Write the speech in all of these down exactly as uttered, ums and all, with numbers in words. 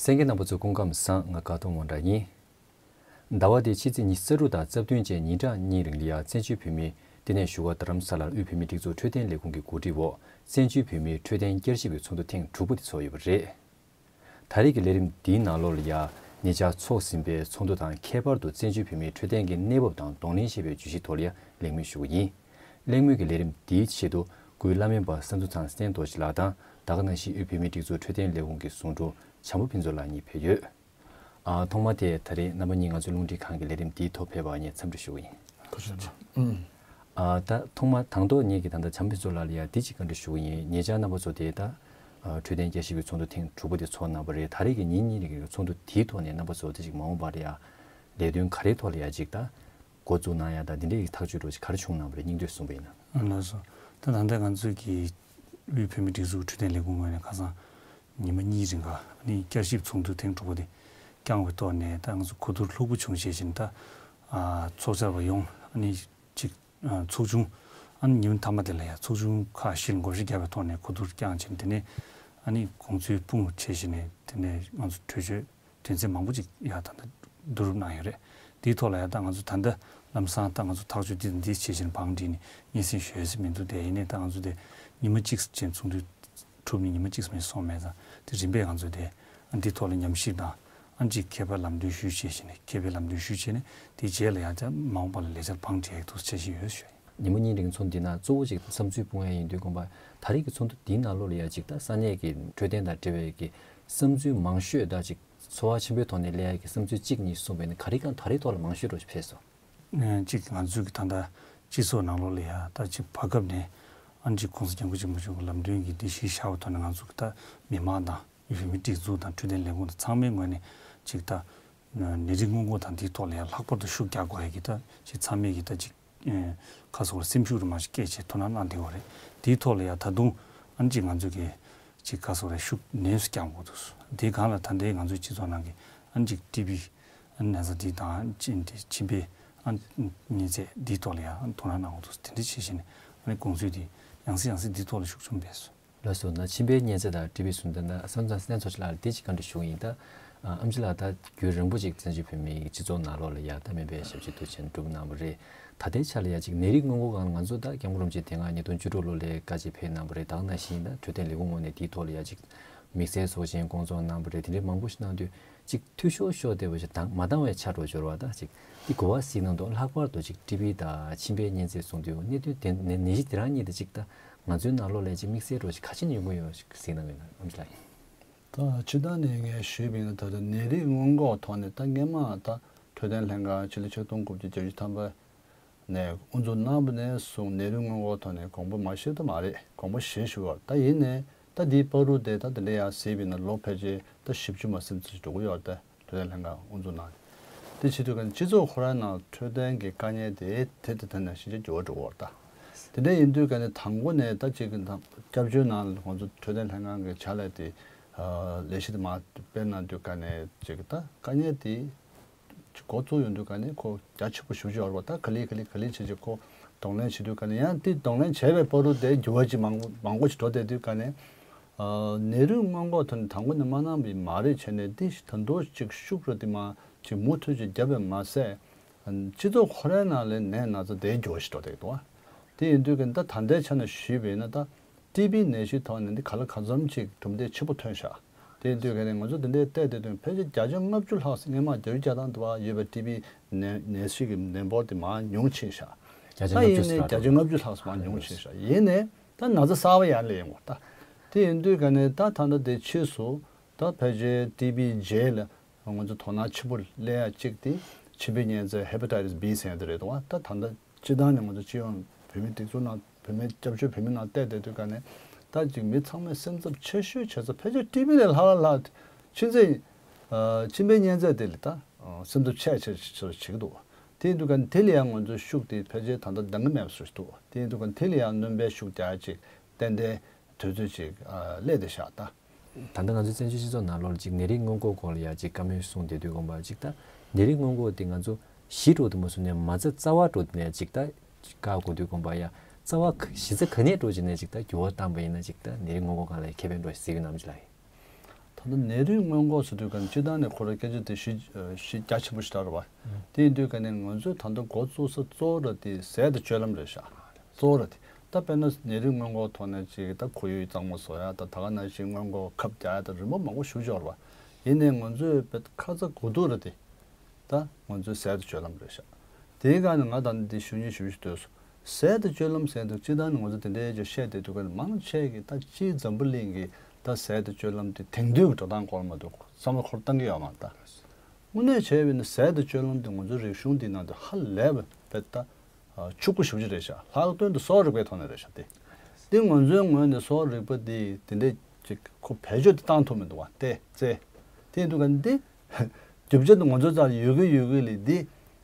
གསན་མཁན་རྣམ་པ་ཚོ་སྐུ་ཁམས་བཟང་། ང་དགའ་གདོང་དབང་གྲགས་ཡིན། ཟླ་བ་འདིའི་ཕྱི་ཚེས་ཉི་ཤུ་རྩ་དྲུག་དང་རྩ་བདུན་བཅས་ཉིན་གྲངས་གཉིས་རིང་ལ་ཡང་བཙན་བྱོལ་བོད་མིའི་ལྟེ་གནས་བཞུགས་སྒར་རྡ་རམ་ས་ལར་དབུས་བོད་མིའི་སྒྲིག་འཛུགས་འཕྲོད་བསྟེན་ལས་ཁུངས་ཀྱི་གོ་སྒྲིག་འོག་བཙན་བྱོལ་བོད་མིའི་འཕྲོད་བསྟེན་བསྐྱར་ཞིབ་ཀྱི་ཚོགས་འདུ་ཐེངས་དྲུག་པ་དེ་ཚོགས་ཡོད་པ་རེད། ད་རེས་ཀྱི་ལས་རིམ་འདིའི་ནང་ལོགས་ལ་ཡང་ཉེ་ཆར་ཚོགས་ཟིན་པའི་ཚོགས་འདུ་དང་ཁྱད་པར་དུ་བཙན་བྱོལ་བོད་མིའི་འཕྲོད་བསྟེན་གྱི་གནས་བབ་དང་གདོང་ལེན་བྱེད་པའི་བརྗོད་གཞིའི་ཐོག་ལ་ཡང་གླེང་མོལ་ཞུ་གི་ཡིན། གླེང་མོལ་གྱི་ལས་རིམ་འདིའི་ཆེད་དུ་སྐུའི་བླ་སྨན་པ་བསམ་གྲུབ་ཚང་བརྟན་རྡོ་རྗེ་ལགས་དང་ད་ག་ནང་བཞིན་དབུས་བོད་མིའི་སྒྲིག་འཛུགས་འཕྲོད་བསྟེན་ལས་ཁུངས་ཀྱི་ཟུང་དྲུང་བྱམས་པ་ཕུན་ཚོགས་ལགས་གཉིས་ཕེབས་ཡོད། ཨ། ཐོག་མ་དེ་ད་རེས་རྣམ་པ་གཉིས་ང་ཚོའི་རླུང་འཕྲིན་ཁང་གི་ལས་རིམ་འདིའི་ཐོག་ཕེབས་པར་ངས་འཚམས་འདྲི་ཞུ་གི་ཡིན། ཐུགས་རྗེ་ཆེ། ཨ། ད་ཐོག་མ་དང་ཐོག་ངེད་ཀྱིས་ད་ལྟ་བྱམས་པ་ཕུན་ཚོགས་ལགས་ལ་ཡང་འདི་གཅིག་བཀའ་འདྲི་ཞུ་གི་ཡིན། ཉེ་ཆར་རྣམ་པ་ཚོ་དེ་ད་ཨ་འཕྲོད་བསྟེན་བསྐྱར་ཞིབ་ཀྱི་ཚོགས་འདུ་ཐེངས་དྲུག་པ་དེ་ཚོགས་གནང་བ་རེད། ད་རེས་ཀྱི་ཉིན་གཉིས་རིང་གི་ཚོགས་འདུ་དེའི་ཐོག་ནས་རྣམ་པ་ཚོ་དེ་ཅིག་མ་འོངས་པར་ཡང་ལས་དོན་ག་རེའི་ཐོག་ལ་ཡང་ཅིག་ད་འགོ་བཙུགས་གནང་ཡ་དང་འདི་འདྲའི་ཐག་གཅོད་འདྲ་ཅིག་ག་རེ་བྱུང་གནང་བ་རེད། སྙིང་བསྡུས་གསུངས་པ་ཡིན་ན། ལགས་སོ། ད་ད་ལྟ་ང་ཚོས་ཀྱི་དབུས་བོད་མིའི་སྒྲིག་འཛུགས་འཕྲོད་བསྟེན་ལས་ཁུངས་ངོས་ནས་ཁ་སང་ཉི་མ་གཉིས་རིང་ག་ཨ་ནི་བསྐྱར་ཞིབ་ཚོགས་འདུ་ཐེངས་དྲུག་པ་དེ་བསྐྱངས་པའི་ཐོག་ནས་ད་ང་ཚོ་གོ་བསྡུར་ལྷུག་པོ་བྱུང་བྱས་ཤིང་ད་ཨ་ཚོགས་བཅར་བ་ཡོངས་ཨ་ནི་གཅིག་ཨ་ཚོགས་ཆུང་ཨ་ནི་ཉིན་མཐའ་མ་དེ་ལ་ཡང་ཚོགས་ཆུང་ཁག་བཞི་ལ་བགོ་བཤའ་བརྒྱབ་པའི་ཐོག་ནས་གོ་བསྡུར་བསྐྱངས་ཕྱིན། དེ་ནས་ཨ་ནི་དགོངས་ཚུལ་སྤུངས་བྱས་ཤིང་ནས་དེ་ནས་ང་ཚོ་གྲོས་ཆོད་དོན་ཚན་མང་པོ་ཅིག་ཡང་ད་ལྟ་བསྡུ་རུབ་གནང་ཡོད་རེད། དེའི་ཐོག་ལ་ཡང་ད་ང་ཚོ་ད་ལྟ་ལམ་སང་ད་ང་ཚོ་ཐག་གཅོད་འདི་དང་འདི་བྱེད་བཞིན་བང་བསྒྲིགས་ནས་སྙན་སེང་ཞུ་ཡ་ཟེར་མི་འདུག་དེ་ཡིན་ནའི་ད་ང་ཚོ་དེ་ཉི་མ་གཅིག་ཅན་ཚོགས་འདུ་གྲུབ་ནས་ཉི་མ་གཅིག་མིན་སོང་མེད་ཙང་དེ་རིམ་པས་ང་ཚོ་དེ་ཨ་འདིའི་ཐོག་ལ་ཉམས་ཞིབ་དང་ཨ་འདི་མཁས་པའི་ལམ་སྟོན་ཞུས་བྱས་བྱས་ནས་མཁས་པའི་ལམ་སྟོན་ཞུས་བྱས་ནས་དེའི་རྗེས་ལ་ཡང་ད་མ་འོངས་པ་ལ་ལས་འཆར་བང་བསྒྲིགས་ཡག་ཐུགས་འཆར་གཞི་ཡོད་ཞུ་ཡ་ཡིན། ཉིན་མོ་གཉིས་རིང་ཚོགས་འདུ་ནང་གཙོ་བོ་ཅིག་བསམ་ཚུལ་སྤུངས་ཡ་ཡིན་དུས་དགོངས་པ་ད་རེས་ཀྱི་ཚོགས་འདུ་འདིའི་ནང་ལོགས་ལ་ཡ་ཅིག་ད་ས་གནས་ཀྱི་འཕྲོད་བསྟེན་དང་འབྲེལ་བའི་གི་བསམ་ཚུལ་མང་ཤོས་ད་ཅིག་ཚོར་བ་ཆེན་པོའི་ཐོག་ནས་སླེབས་ཡ་གི་བསམ་ཚུལ་གཅིག་གཉིས་གསུངས་པས་ན་ག་རེ་གང་ད་རེས་ཐོག་ལ་མང་ཤོས་འགྲོ་ཞིག་ཕེབས་སོང་། ཨ་གཅིག་ང་ཚོའི་གི་ད་ལྟ་སྤྱི་ཚོགས་ནང་ལོགས་ལ་ཡ་ད་ཅིག་བར་སྐབས་ནས་ཨ་ནི་ཅིག་༸གོང་ས་༸སྐྱབས་མགོན་ཆེན་པོ་མཆོག་གི་ལམ་སྟོན་གྱི་འདི་གཞི་བཞག་པའི་ཐོག་ནས་ང་ཚོ་གི་ད་མི་མང་དང་བོད་མིའི་སྒྲིག་འཛུགས་དང་འཕྲོད་བསྟེན་ལས་ཁུངས་དང་ཚང་མའི་ངོས་ནས་ཅིག་ད་ནད་རིགས་སྔོན་འགོག་དང་འདིའི་ཐོག་ལ་ཡང་ལྷག་པར་དུ་ཤུགས་རྒྱག་དགོས་ཡ་གི་ད་ཅིག་ཚང་མས་གི་ད་ཅིག་ཁ་སོགས་ལ་སེམས་ཤུགས་རུ་མ་ཞིག་སྐྱེད་བྱས་ཐུགས་སྣང་གནང་བསྡད་ཡོད་རེད། འདིའི་ཐོག་ལ་ཡང་ད་དུང་ཨ་ནི་ཅིག་ང་ཚོ་གི་ཅིག་ཁ་སོགས་ལ་ཤུགས་ནན་སུ་རྒྱག་དགོས་འདུག་དེའི་སྒང་ལ་ད་ལྟའི་ང་ཚོའི་སྤྱི་ཚོགས་ནང་གི་ཨ་ནི་ཅིག་ཊི་བི་ཨ་ནི་ན་ཚ་འདི་དང་ཨ་ནི་ཅིག་འདི་མཆིན་པའི་ཨ་ནི་ཉེན་ཚད་འདིའི་ཐོག་ལ་ཡང་ཐུགས་སྣང་གནང་དགོས་འདུག་དེ་འདྲ་བྱས་བྱས་ནས་ཨ་ནི་དགོངས་ཚུལ་འདི་ཡང་སེ་ཡང་སེ་འདིའི་ཐོག་ལ་ཤུགས་ཆུང་བས་སོ། ལགས་སོ། ན་མཆིན་པའི་ཉེན་ཚད་དང་ཊི་བི་ཟུང་འབྲེལ་ན་བསམ་ཚང་བསྟན་ཚོགས་ཆེ་ལགས་ལ་དེ་གཅིག་བཀའ་འདྲི་ཞུ་གི་ཡིན། ད་ཨ་ཨེམ་ཆི་ལགས་ད་རྒྱུན་རིང་པོ་ཅིག་བཙན་བྱོལ་བོད་མིའི་སྤྱི་ཚོགས་ནང་ལོགས་ལ་ཡ་ད་སྨན་པའི་ཞབས་ཕྱི་དུ་ཕྱིན་སྒྲུབ་གནང་བ་རེད། ད་ལྟའི་ཆ་ལ་ཡ་ཅིག་ནད་རིགས་སྔོན་འགོག་སྒང་ང་ཚོ་ད་སྐྱབས་མགོན་རིན་པོ་ཆེ་དེ་སྔ་ཉིས་སྟོང་བཅུ་དྲུག་ལོ་ལ་བཀའ་ཅིག་ཕེབས་གནང་བ་རེད། ད་ག་ནང་བཞིན་ད་འཕྲོད་བསྟེན་ལས་ཁུངས་ངོས་ནས་དེའི་ཐོག་ལ་ཡ་ཅིག་དམིགས་བསལ་ཚོགས་ཆེན་བསྐོང་ཚོགས་གནང་བ་རེད། དེ་འདྲའི་མང་པོ་ཞིག་གནང་དུས་ཅིག་འཐུས་ཤོར་ཤོར་བསྡད་པ་ཞིག་དང་མ་འདང་བའི་ཆ་འགྲོ་འབྱོར་བ་ད་ཅིག་འདི་གོ་བ་གཟིགས་གནང་འདུག་ལྷག་པར་དུ་ཅིག་ཊི་བི་དང་མཆིན་པའི་ཉེན་ཚད་གསུངས་དུས་གནད་དོན་དེ་ནད་ནད་གཞི་དེ་རང་ཉིད་དེ་ཅིག་ད་ང་ཚོའི་ནང་ལོགས་ལ་ཅིག་དམིགས་བསལ་འགྲོ་ཞིག་ག་ཅི་ཡོང་གི་ཡོད་ཞིག་གཟིགས་གནང་གི་ཡོད་ན་ཨེམ་ཆི་ལགས་ཡིན། ད་སྤྱིར་བཏང་ནས་ངས་ཞུས་པ་ཡིན་ན་ད་ལྟ་ནད་རིགས་སྔོན་འགོག་ཐོག་ནས་ད་སྔན་མ་ད་འཕྲོད་བསྟེན་ལྷན་ཁང་ཕྱི་ལོ་ཆིག་སྟོང་དགུ་བརྒྱ་བརྒྱད་ཅུ་ཐམ་པ་ནས་དབུ་འཛུགས་གནང་བ་ནས་བཟུང་ནད་རིགས་སྔོན་འགོག་ཐོག་ནས་གོང་བུ་མ་བཞེས་ཐུབ་མ་རེད། གོང་བུ་བཞེས་ཞུ་བར་ད་ཡིན་ནས་ད་འདིའི་བར་དུ་དེ་ད་དེ་འདྲ་ཡང་གཟིགས་པ་ཡིན་ན་ལོ་ཕལ་ཆེར་ད་བཞི་བཅུ་མ་ཟིན་ཙམ་ཞིག་འགྲོ་གི་ཡོད་རེད། ད་འཕྲོད་བསྟེན་ལྷན་ཁང་དབུ་འཛུགས་གནང་། དེ་བྱེད་དུས་ཀ་ནས་སྤྱི་ཚོགས་ཁོ་རང་ནང་འཕྲོད་བསྟེན་གྱི་དཀའ་ངལ་དེ་དེ་དེ་དེ་ནས་ཤིན་ཆད་འགྱུར་བ་འགྲོ་གི་ཡོད་རེད་ད། དེ་འདྲ་ཡིན་དུས་ཀ་ནས་དང་པོ་ནས་ད་ཅིག་གི་ད་སྐྱབས་བཅོལ་ནང་ལ་ང་ཚོ་འཕྲོད་བསྟེན་ལྷན་ཁང་གི་ཕྱག་ལས་དེ་ལས་གཞི་དེ་མར་སྤེལ་གནང་དུས་ཀ་ནས་ཅིག་ད་དཀའ་ངལ་དེ་འགོ་བཙུགས་ཡོང་དུས་ཀ་ནས་ཁོ་རྒྱ་ཆེ་པོ་ཞེ་པོ་ཅིག་ཡོད་རེད་པ། ད་ག་ལེ་ག་ལེ་ག་ལེ་བྱས་བྱས་ཁོ་གདོང་ལེན་བྱེད་དུས་ཀ་ནས་ཡང་དེ་གདོང་ལེན་བྱས་པའི་བར་དུ་དེ་འགྱུར་བ་ཅིག་མང་མང་པོ་ཞིག་འགྲོ་བསྡད་དུས་ཀ་ནས་ཨ་ནད་རིགས་སྔོན་འགོག་ཐོག་ནས་དང་པོ་ནས་མ་གནང་བའི་མ་རེད་བྱས་ནས་དེ་ད་དུང་ཅིག་ཤུགས་རུ་དེ་མ་ཅིག་མུ་མཐུད་ཅིག་བརྒྱབ་པས་མ་ཟད་སྤྱི་ཚོགས་ཁོ་རའི་ནང་ལ་ནད་ན་ཚ་དེ་འགྱུར་བ་ཞིག་འགྲོ་བསྡད་འདུག་དེ་ཡིན་དུས་ཀ་ནས་ད་ད་ལྟའི་ཆ་ནས་ཞུས་པ་ཡིན་ན་ད། ཊི་བི་ནད་གཞི་ཐོག་ནས་འདི་ག་ལ་གང་འཚམ་ཅིག་གྲུབ་འབྲས་ཆེ་པོ་ཐོན་ཤག་དེ་ཡིན་དུས་ཀ་ནས་ང་ཚོ་དེ་འདྲའི་བལྟས་བསྡད་དུས་ཕལ་ཆེར་བརྒྱ་ཆ་ལྔ་བཅུ་ལྷག་ཙམ་སྔོན་མ་བརྒྱད་ཅུ་གྱ་གྲངས་དུ་བ་ཡོད་པའི་ཊི་བི་ནད་ནད་གཞི་གི་ནད་འབུ་དེ་མར་ཉུང་ཕྱིན་ཤག་བརྒྱ་ཆ་ད་ཡིན་ནའི་ལྔ་བཅུ་ལྷག་ཙམ་མར་ཉུང་ཕྱིན་ཤག་ཡིན་ནའི་ད་ན་ཚ་གསར་པ་ཡར་སླེབས་ཡོང་གི་རེད་ད། དེ་ཡིན་དུས་ཀ་ནས་ད་ད་ལྟ་དེ་ཕྱིས་སུ་ད་ཕལ་ཆེར་ཊི་བི་རྗེས་ལ་ང་ཚོ་དོ་སྣང་ཆེན་པོ་སླེབས་ཡ་གཅིག་དེ་མཆིན་པའི་ཉེན་ཚད་ཧེ་པ་ཊའི་ཊི་སི་བི་ཟེར་ཡ་དེ་རེད་འདུག་བ། ད་ད་ལྟ་སྤྱིར་བཏང་ནས་ང་ཚོ་སྤྱི་ཡོངས་བོད་མིའི་སྒྲིག་འཛུགས་ནང་བོད་མིའི་སྐྱབས་བཅོལ་བོད་མི་ནང་བལྟས་བསྡད་དུས་ཀ་ནས་ད་ཅིག་མི་ཚང་མས་སེམས་འཚབ་ཆེ་ཤོས་བྱེད་ས་ཕལ་ཆེར་ཊི་བི་ལས་ལྷག་ལྷག་ལྷག་མཆིན་ཚད་ཨ་མཆིན་པའི་ཉེན་ཚད་དེ་ལས་ད་ཨ་སེམས་འཚབ་ཆེ་ཆེ་ཆེ་བྱེད་ཀྱི་འདུག་དེ་ཡིན་དུས་ཀ་ནས་དེ་ལ་ཡང་ང་ཚོའི་ཤུགས་དེ་ཕལ་ཆེར་ད་ལྟ་འདང་གི་མེད་པ་བཟོ་ཞིག་འདུག་དེ་ཡིན་དུས་ཀ་ནས་དེ་ལ་ཡང་སྣོན་པའི་ཤུགས་རྒྱག་ཅིག་ཏན་ཏན་དུས་ཚོད་ཅིག་ཨ་སླེབས་བསྡད་ཤག་ད། ད་ལྟ་ང་ཚོའི་བཙན་བྱོལ་སྤྱི་ཚོགས་ནང་ལོགས་ལ་ཅིག་ནད་རིགས་སྔོན་འགོག་སྐོར་ལ་ཡ་ཅིག་བཀའ་མོལ་གསུངས་བསྡད་དུས་དགོངས་པ་ཅིག་ད་ནད་རིགས་སྔོན་འགོག་དེ་ང་ཚོ་གཞི་གྲོགས་དུ་མ་བཟུང་ནས་མ་རྩ་རྩ་བ་གྲོགས་དུ་ནས་ཅིག་ད་བཀག་དགོས་དུས་དགོངས་པ་ཡ་རྩ་བ་གཞི་རྩ་ག་ནས་གྲོགས་ཅིག་ནས་ཅིག་ད་འགྱུར་བ་བཏང་པ་ཡིན་ན་ཅིག་ད་ནད་རིགས་སྔོན་འགོག་སྒང་ལ་ཁེ་ཕན་འགྲོ་ཞིག་ཟེར་གི་ནམ་ཅིག་ལ་ཡིན། ད་ ད་ནད་རིགས་སྔོན་འགོག་ཟེར་དུས་ཀ་ནས་སྤྱིར་བཏང་ནས་ཁོ་རང་སྐད་ཆ་དེ་གཞི་གཞི་རྒྱ་ཆེན་པོ་ཞིག་རེད་བ། དེ་ཡིན་དུས་ཀ་ནས་ང་ཚོས་ད་ལྟ་འགོ་བཙུགས་ས་གཙོ་བོ་ར་དེ་ཟས་དང་སྤྱོད་ལམ་རེད་ཤག་གཙོ་བོ་ར་དེ། ད་དཔེར་ན་ནད་རིགས་སྔོན་འགོག་ཐོག་ནས་ཅིག་ད་ཁོར་ཡུག་གཙང་མ་བཟོ་ཡ་ད་ད་ག་ནང་བཞིན་སྔོན་འགོག་ཁབ་རྒྱག་ཡ་ད་རིམ་པ་མང་པོ་ཞུ་འབྱོར་བ། ཡིན་ནའི་ང་ཚོས་དཔེ་ཁ་ཚ་དགོས་གཏུགས་ར་དེ། ད་ང་ཚོའི་ཟས་དང་སྤྱོད་ལམ་རེད་ཤག་དེའི་སྒང་ནས་ང་ད་ནི་འདི་ཞུ་སྙིང་ཞུ་ཞུ་འདོད་སོང་། ཟས་དང་སྤྱོད་ལམ་ཟེར་དུས་སྤྱིར་བཏང་ནས་ང་ཚོ་དེ་འདྲའི་ཅིག་བཤད་བསྡད་དུས་ཀ་ནས་མང་ཆེ་གིས་ད་སྤྱིའི་འཛམ་བུ་གླིང་གི་ད་ཟས་དང་སྤྱོད་ལམ་དེ་དེང་དུས་ཀྱི་འགྲོ་སྟངས་སྐོར་མ་གཏོགས་བསམ་བློ་འཁོར་བཏང་གི་ཡོད་མ་རེད་ད། དངོས་གནས་བྱས་པ་ཡིན་ན་ཟས་དང་སྤྱོད་ལམ་དེ་ང་ཚོའི་རིག་གཞུང་འདིའི་ནང་དུ་ཧ་ལས་པའི་ད་ཕྱུག་པོ་ཞེ་པོ་ཅིག་རེད་ཤག་ལྷག་དོན་དུ་གསོ་བ་རིག་པའི་ཐོག་ནས་རེད་ཤག་དེ། དེ་ང་ཚོའི་ངོས་ནས་གསོ་བ་རིག་པ་དེ་དེ་འདྲས་ཅིག་ཁོ་བེད་སྤྱོད་དེ་བཏང་ཐུབ་མི་འདུག་བ་དེ་ཙེ། དེ་ཡིན་དུས་ཀ་འདི། རྒྱུ་ཆ་དེ་ང་ཚོའི་རྩ་ལ་ཡོད་གི་ཡོད་གི་ལས་འདི།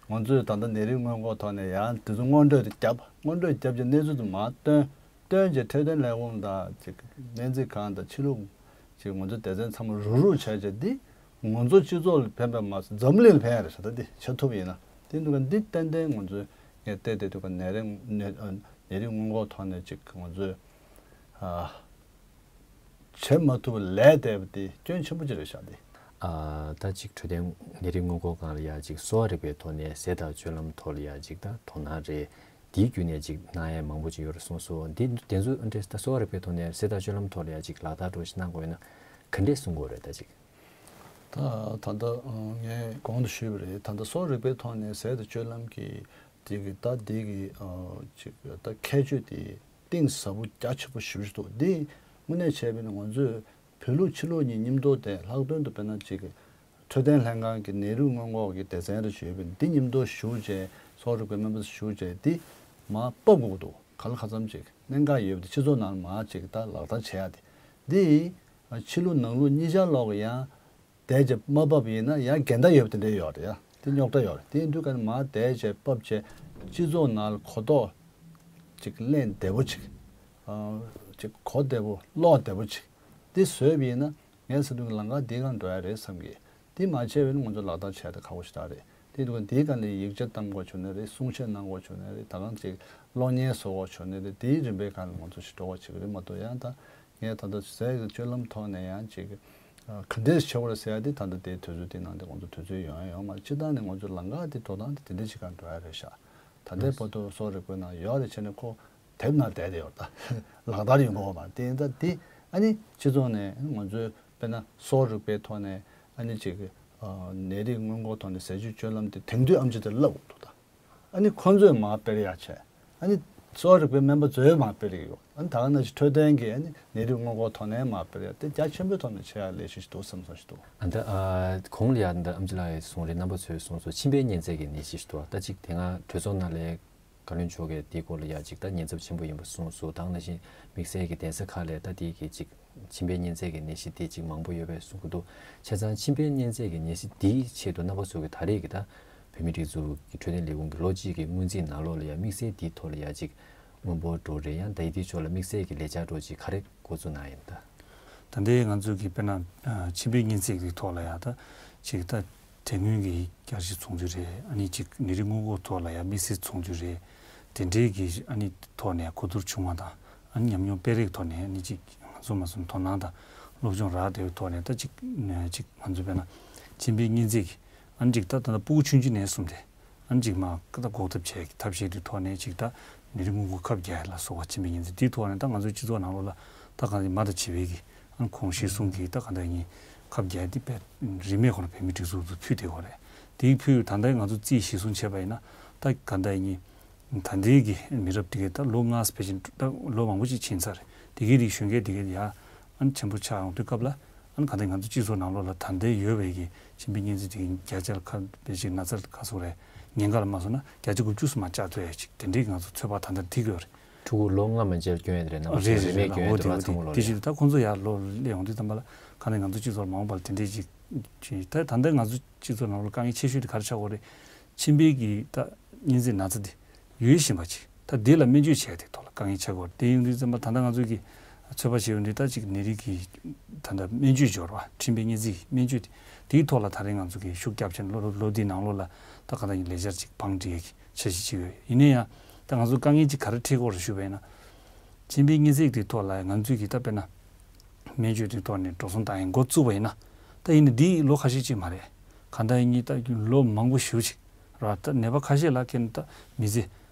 ང་ཚོས་ད་ལྟ་ནད་རིགས་སྔོན་འགོག་ཐོག་ནས་ཡང་དེ་ཚོ་སྔོན་འགྲོས་དེ་བརྒྱབ། སྔོན་འགྲོས་བརྒྱབ་ཀྱི་གནས་ཚུལ་དེ་མར་བཏོན། བཏོན་རྗེས་འཕྲོད་བསྟེན་ལས་ཁུངས་དང་ཅིག་སྨན་རྩིས་ཁང་དང་ཕྱི་ལུགས་ཅིག་ང་ཚོའི་སྡེ་ཚན་ཚང་མ་རུག་རུག་བྱས་རྗེས་འདི། ང་ཚོ་སྤྱི་ཚོགས་ལ་ཕན་པ་མ་ཟད་འཛམ་གླིང་ལ་ཕན་ཡ་རེད་ཤག་ད་འདི་བྱ་ཐུབ་ཡིན་ན། དེ་འདུག་ག་འདི་ཏན་ཏན་ང་ཚོས་ངས་བལྟས་བསྡད་དུས་ཀ་ནད་རིགས་ནད་ཨ་ནད་རིགས་སྔོན་འགོག་ཐོག་ནས་ཅིག་ང་ཚོས་ཨ། བྱེད་མ་ཐུབ་པ་ལས་འདས་པ་དེ་སྐྱོན་ཆེན་པོ་ཅིག་རེད་ཤག་དེ། ཨ། ད་ཅིག་འཕྲོད་བསྟེན་ནད་རིགས་སྔོན་འགོག་སྒང་ལ་ཡ་ཅིག་གསོ་བ་རིག་པའི་ཐོག་ནས་ཟས་དང་སྤྱོད་ལམ་ཐོག་ལ་ཡ་ཅིག་ད་དོ་སྣང་རེད། དེའི་བརྒྱུད་ནས་ཅིག་གནང་ཡ་མང་པོ་ཅིག་ཡོད་རེད་གསུངས་སོང་། འདི་དེ་ཚོ་འདྲ་ད་གསོ་བ་རིག་པའི་ཐོག་ནས་ཟས་དང་སྤྱོད་ལམ་ཐོག་ལ་ཡ་ཅིག་ལག་བསྟར་འདྲ་ཞིག་གནང་དགོས་ཡོད་ན་ག་འདྲས་གསུང་དགོས་རེད་ད་ཅིག་ད་ད་ལྟ་ངས་གོང་དུ་ཞུས་པ་རེད། ད་ལྟ་གསོ་བ་རིག་པའི་ཐོག་ནས་ཟས་དང་སྤྱོད་ལམ་གྱི་དེ་གི་ད་དེ་གི་ཅིག་ད་ཁྱད་ཆོས་དེ་གཏིང་ཟབ་པོ་རྒྱ་ཆེ་པོ་ཞེ་པོ་ཅིག་འདུག་འདི་དངོས་གནས་བྱས་པ་ཡིན་ན་ང་ཚོས་བོད་ལུགས་ཕྱི་ལུགས་གཉིས་མཉམ་དུ་དེ་ལྷག་དོན་དུ་དཔེར་ན་ཅིག་འཕྲོད་བསྟེན་ལྷན་ཁང་གི་ནད་རིགས་སྔོན་འགོག་གི་སྡེ་ཚན་རེ་ཞུས་པས་འདི་མཉམ་དུ་ཞུགས་བྱས་གསོ་བ་རིག་པའི་སྨན་པ་ཞུགས་བྱས་འདི་མར་ཕབ་དགོས་ཀྱི་འདུག་ག་ལ་ག་ཙམ་ཅིག་གནད་འགག་ཡོད་པ་དེ་སྤྱི་ཚོགས་ནང་ལ་མར་ཅིག་ད་ལག་བསྟར་བྱེད་ཡ་དེ་འདི་ཕྱི་ལུགས་ནང་ལུགས་གཉིས་ཆ་ལོག་གི་ཡང་། བསྡད་བྱས་མ་ཕབ་ཡིན་ན་ཡང་འགལ་ཟླ་ཡོད་པ་དེ་འདྲ་ཡོད་རེད་ཡ། དེ་རྙོག་དྲ་ཡོད་རེད། དེ་ཡིན་དུས་ཀ་ནས་མར་བསྡད་བྱས་ཕབ་བྱས་སྤྱི་ཚོགས་ནང་ལ་གོ་རྟོགས་ཅིག་གླེང་བདེ་པོ་ཅིག་ཨ། ཅིག་གོ་བདེ་པོ་ཀློག་བདེ་པོ་ཅིག་དེ་བཟོས་པ་ཡིན་ན་ངས་ཟེར་དུས་ལམ་ཁ་འདིའི་སྒང་འགྲོ་ཡ་རེད་བསམ་གི། དེ་མ་བྱས་པ་ཡིན་ན་ང་ཚོ་ལག་བསྟར་བྱས་ཏེ་ཁག་པོ་ཞིག་རེད། དེ་ཡིན་དུས་ཀ་འདིའི་སྒང་ལ་ཡིག་ཆ་བཏང་དགོས་བྱུང་ནའི་རེད། གསུང་བཤད་གནང་དགོས་བྱུང་ནའི་རེད། ད་གང་ཅིག་གློག་བརྙན་བཟོ་དགོས་བྱུང་ནའི་རེད། དེའི་རིམ་པའི་སྒང་ལ་ང་ཚོ་ཞིག་འགྲོ་དགོས་བྱེད་ཀྱི་རེད་མ་གཏོགས་ཡང་ད། ངས་ད་ལྟ་ཟས་ཀྱི་སྤྱོད་ལམ་ཐོག་ནས་ཡང་ཅིག་ག་འདྲས་བྱེད་དགོས་རེད་ཟེར་ཡ་དེ་ད་ལྟ་དེའི་དུས་ཚོད་དེ་ནང་དེ་ང་ཚོ་དུས་ཚོད་ཡོང་ཡ་ཡོད་མ་རེད། སྤྱིར་བཏང་ནས་ང་ཚོ་ལམ་ཁ་དེ་འགྲོ་སྟངས་དེ་དེ་འདྲ་ཅིག་ག་འགྲོ་ཡ་རེད་ཤག་ད་ལྟའི་བར་དུ་གསོ་བ་རིག་པའི་ནང་ཡོད་རེད་བྱས་ནས་ཁོ་དེབ་ནང་བསྡད་དེ་ཡོད་རེད། ད་ལག་བསྟར་ཡོང་གི་ཡོད་མ་རེད། དེ་ཡིན་ད་དེ་ཨ་ནི་སྤྱི་ཚོགས་ནས་ང་ཚོའི་དཔེར་ན་གསོ་བ་རིག་པའི་ཐོག་ནས་ཨ་ནི་ཅིག་ནད་རིགས་སྔོན་འགོག་ཐོག་ནས་ཟས་སྤྱོད་སྤྱོད་ལམ་དེ་དེང་དུས་ཨེམ་ཆི་དེ་བསླབ་དགོས་འདུག་ད། ཨ་ནི་ཁོང་ཚོས་མར་སྤེལ་ཡག་བྱས། ཨ་ནི་གསོ་བ་རིག་པའི་སྨན་པ་ཚོས་མར་སྤེལ་གྱི་ཡོད། ཨ་ནི་ད་ག་ནང་བཞིན་འཕྲོད་བསྟེན་གྱིས་ཨ་ནི་ནད་རིགས་སྔོན་འགོག་ཐོག་ནས་མར་སྤེལ་ཡག་དེ་རྒྱ་ཆེན་པོའི་ཐོག་ནས་བྱེད་ཡག་ལས་གཞི་ཞིག་འདུག་བསམ་བསམ་ཞིག་འདུག་ཨ་ད་ཨ་གོང་ལ་ཡ་ད་ཨེམ་ཆི་ལགས་ཀྱིས་གསུངས་རེད། རྣམ་པ་ཚོས་གསུངས་སོང་། མཆིན་པའི་གཉན་ཚད་ཀྱི་ནད་གཞི་ཞིག་འདུག་ད་ཅིག་དེ་སྔ་གྲོས་ཚོགས་ནང་ལ་བཀའ་བློན་མཆོག་གིས་དེའི་སྐོར་ལ་ཡ་ཅིག་ད་ཉེན་ཚབས་ཆེན་པོ་ཡིན་པ་གསུངས་སོང་། ད་ག་ནང་བཞིན་དམིགས་བསལ་གྱི་གདན་ས་ཁག་ལ་ད་དེ་གི་ཅིག་མཆིན་པའི་གཉན་ཚད་ཀྱི་ནད་གཞི་དེ་ཅིག་མང་པོ་ཡོད་པའི་གསུང་གི་འདུག་བྱས་ཙང་མཆིན་པའི་གཉན་ཚད་ཀྱི་ནད་གཞི་འདིའི་ཆེད་དུ་རྣམ་པ་ཚོ་གི་ད་རེས་ཀྱི་ད་བོད་མིའི་སྒྲིག་འཛུགས་ཀྱི་འཕྲོད་བསྟེན་ལས་ཁུངས་ཀྱི་ལོ་གཅིག་གི་སྔོན་རྩིས་ནང་ལོགས་ལ་ཡང་དམིགས་བསལ་འདིའི་ཐོག་ལ་ཡང་ཅིག་སྔོན་འབོར་འགྲོ་རེད། ཡང་ད་ཡི་དེའི་ཕྱོགས་ལ་དམིགས་བསལ་གྱི་ལས་འཆར་འགྲོ་ཅིག་ག་རེ་འགོ་བཙུགས་གནང་ཡིན་ད། ད་ལྟའི་ང་ཚོ་གི་དཔེར་ན་མཆིན་པའི་གཉན་ཚད་ཀྱི་ཐོག་ལ་ཡང་ད་ཅིག་ད་དེ་སྔོན་གྱི་བསྐྱར་ཞིབ་ཚོགས་འདུ་རེད། ཨ་ནི་ཅིག་ནད་རིགས་སྔོན་འགོག་ཐོག་ལ་ཡང་དམིགས་བསལ་ཚོགས་འདུ་རེད། དེ་འདྲའི་གི་ཨ་ནི་ཐོག་ནས་གོ་བསྡུར་བྱུང་བ་དང་། ཨ་ནི་ཉམས་མྱོང་སྤེལ་རེས་ཐོག་ནས་ཨ་ནི་ཅིག་ང་ཚོ་མ་སོང་དོ་སྣང་དང་སློབ་སྦྱོང་རག་བསྡད་པའི་ཐོག་ནས་ད་ཅིག་ཅིག་ང་ཚོ་དཔེར་ན་མཆིན་པའི་གཉན་ཚད་ཀྱི་ཨ་ནི་ཅིག་ད་ད་ལྟ་སྤུ་གུ་ཆུང་ཆུང་ནས་བཟུང་སྟེ་ཨ་ནི་ཅིག་མ་ད་འགོག་ཐབས་བྱེད་ཀྱི་ཐབས་ཤེས་དེ་ཐོག་ནས་ཅིག་ད་ནད་རིགས་སྔོན་འགོག་ཁབ་རྒྱག་ཡ་ལ་སོགས་པ་མཆིན་པའི་གཉན་ཚད་དེའི་ཐོག་ནས་ད་ང་ཚོའི་སྤྱི་ཚོགས་ནང་ལོགས་ལ་ད་གང་ལྟར་མ་དང་བྱིས་པའི་གི་ཨ་ནི་གོང་ཞིག་གསུང་གི་ད་གང་ལྟར་ཡིན་ཁབ་རྒྱག་ཡ་དེ་དཔེ་རིན་མེད་ཁོ་ན་བོད་མིའི་སྒྲིག་འཛུགས་ཚོ་ཕུལ་བསྡད་ཡོད་རེད། དེའི་ཕུལ་ད་ལྟའི་ང་ཚོ་རྩིས་གཞིར་བཟུང་བྱས་པ་ཡིན་ན་ད་གང་ལྟར་ཡིན། ད་ལྟའི་གི་མི་རབས་དེ་གའི་ད་ལོ་ལྔ་ཕལ་ཆེར་ད་ལོ་མང་པོ་ཅིག་ཕྱིན་ཚར་རེད། དེ་གའི་རིགས་གཞོན་སྐྱེས་དེ་གའི་ཡ་ཨ་ནི་ཆེན་པོ་ཆགས་ཡོང་དུས་སྐབས་ལ་ཨ་ནི་ག་འདྲ་ང་ཚོ་སྤྱི་ཚོགས་ནང་ལོགས་ལ་ད་ལྟའི་ཡོད་པའི་གི་མཆིན་པའི་གཉན་ཚད་དེ་གའི་བརྒྱ་ཆ་ལ་ཁ་ཕལ་ཆེར་ན་ཚ་ག་ཚོད་རེད། ཉེན་ཁ་ལ་མ་སོང་ན་བརྒྱ་ཆ་དགུ་བཅུ་སུ་མ་བཅག་ཐུབ་ཡ་ཅིག་དེ་འདྲའི་ང་ཚོ་ཚོད་དཔག་ད་ལྟ་འགྲིག་ཡོད་རེད། ཕྲུ་གུ་ལོ་ལྔ་མན་ཆད་སྐྱོན་ཡ་དེ་རེད། རྣམ་པ་རེད་ཚོ་རེད་རིན་མེད་རེད། སྐྱོན་ཡ་འོ་དེ་དེ་ལ་ཚང་མ་ལོ་དེ་རེད། ཞིག་ད་ཁོང་ཚོ་ཡར་ལོ་སླེབས་ཡོང་དུས་ཙམ་པ་ལ་ག་ནས་ང་ཚོ་སྤྱི་ཚོགས་ལ་མ་འོངས་པ་ལ་དེ་འདྲའི་ཅིག་ཅིག་ད་ད་ལྟ་ང་ཚོ་སྤྱི་ཚོགས་ནང་ལ་དཀའ་ངལ་ཆེ་ཤོས་དེ་ག་རེ་ཆགས་ཀྱི་ཡོད་རེད། མཆིན་པའི་གི་ད་གཉན་ཚད་ན་ཚ་དེ་ཡོད་བཞིན་པ་ཅིག་ད་དེ་ལ་སྨན་བཅོས་བྱས་ཏེ་ཐོག་ལ་དཀའ་ངལ་ཆགས་ཀྱི་ཡོད་རེད། དེ་ཡིན་དུས་ཙམ་པ་ད་ལྟ་ང་ཚོ་གི་ཚོད་དཔག་བྱས་ཡོང་དུས་ད་ཅིག་ནད་རིགས་ཀྱི་ད་ལྟ་སྨན་བཅོས་སྦྱོར་བ་མཆིན་པའི་གཉན་ཚད་ཀྱི་སྨན་བཅོས་དེ་དེའི་ཐོག་ལ་ད་རེས་ང་ཚོ་གི་ཤུགས་རྒྱབ་བྱས་ནས་ལོ་ལོ་ལོ་འདིའི་ནང་ལོགས་ལ་ད་ག་ད་ཡིན་ལས་འཆར་ཅིག་བང་སྒྲིག་ཡས་ཀྱི་འཆར་གཞི་ཅིག་ཡོད། ཡིན་ན་ཡང་ད་ང་ཚོ་དཀའ་ངལ་ཅིག་ག་རེ་འཕྲད་ཀྱི་ཡོད་རེད་ཞུས་པ་ཡིན་ན། མཆིན་པའི་གཉན་ཚད་དེའི་ཐོག་ལ་ང་ཚོས་ཀྱི་ད་དཔེར་ན་ སྨན་བཅོས་དེ་ཐོག་ནས་འགྲོ་སོང་བཏང་ཡས་འགོ་བཙུགས་པ་ཡིན་ན། ད་ཡིན་ནའི་འདི་ལོ་ཁ་ཤས་ཅིག་མ་རེད། གང་ལྟར་ཡིན་ནའི་ད་ལོ་མང་པོ་ཞེ་པོ་ཅིག་རེད་བ། ད་ནད་པ་ཁ་ཤས་ལ་ཁེལ་ནས་ད་མི་ཚེ་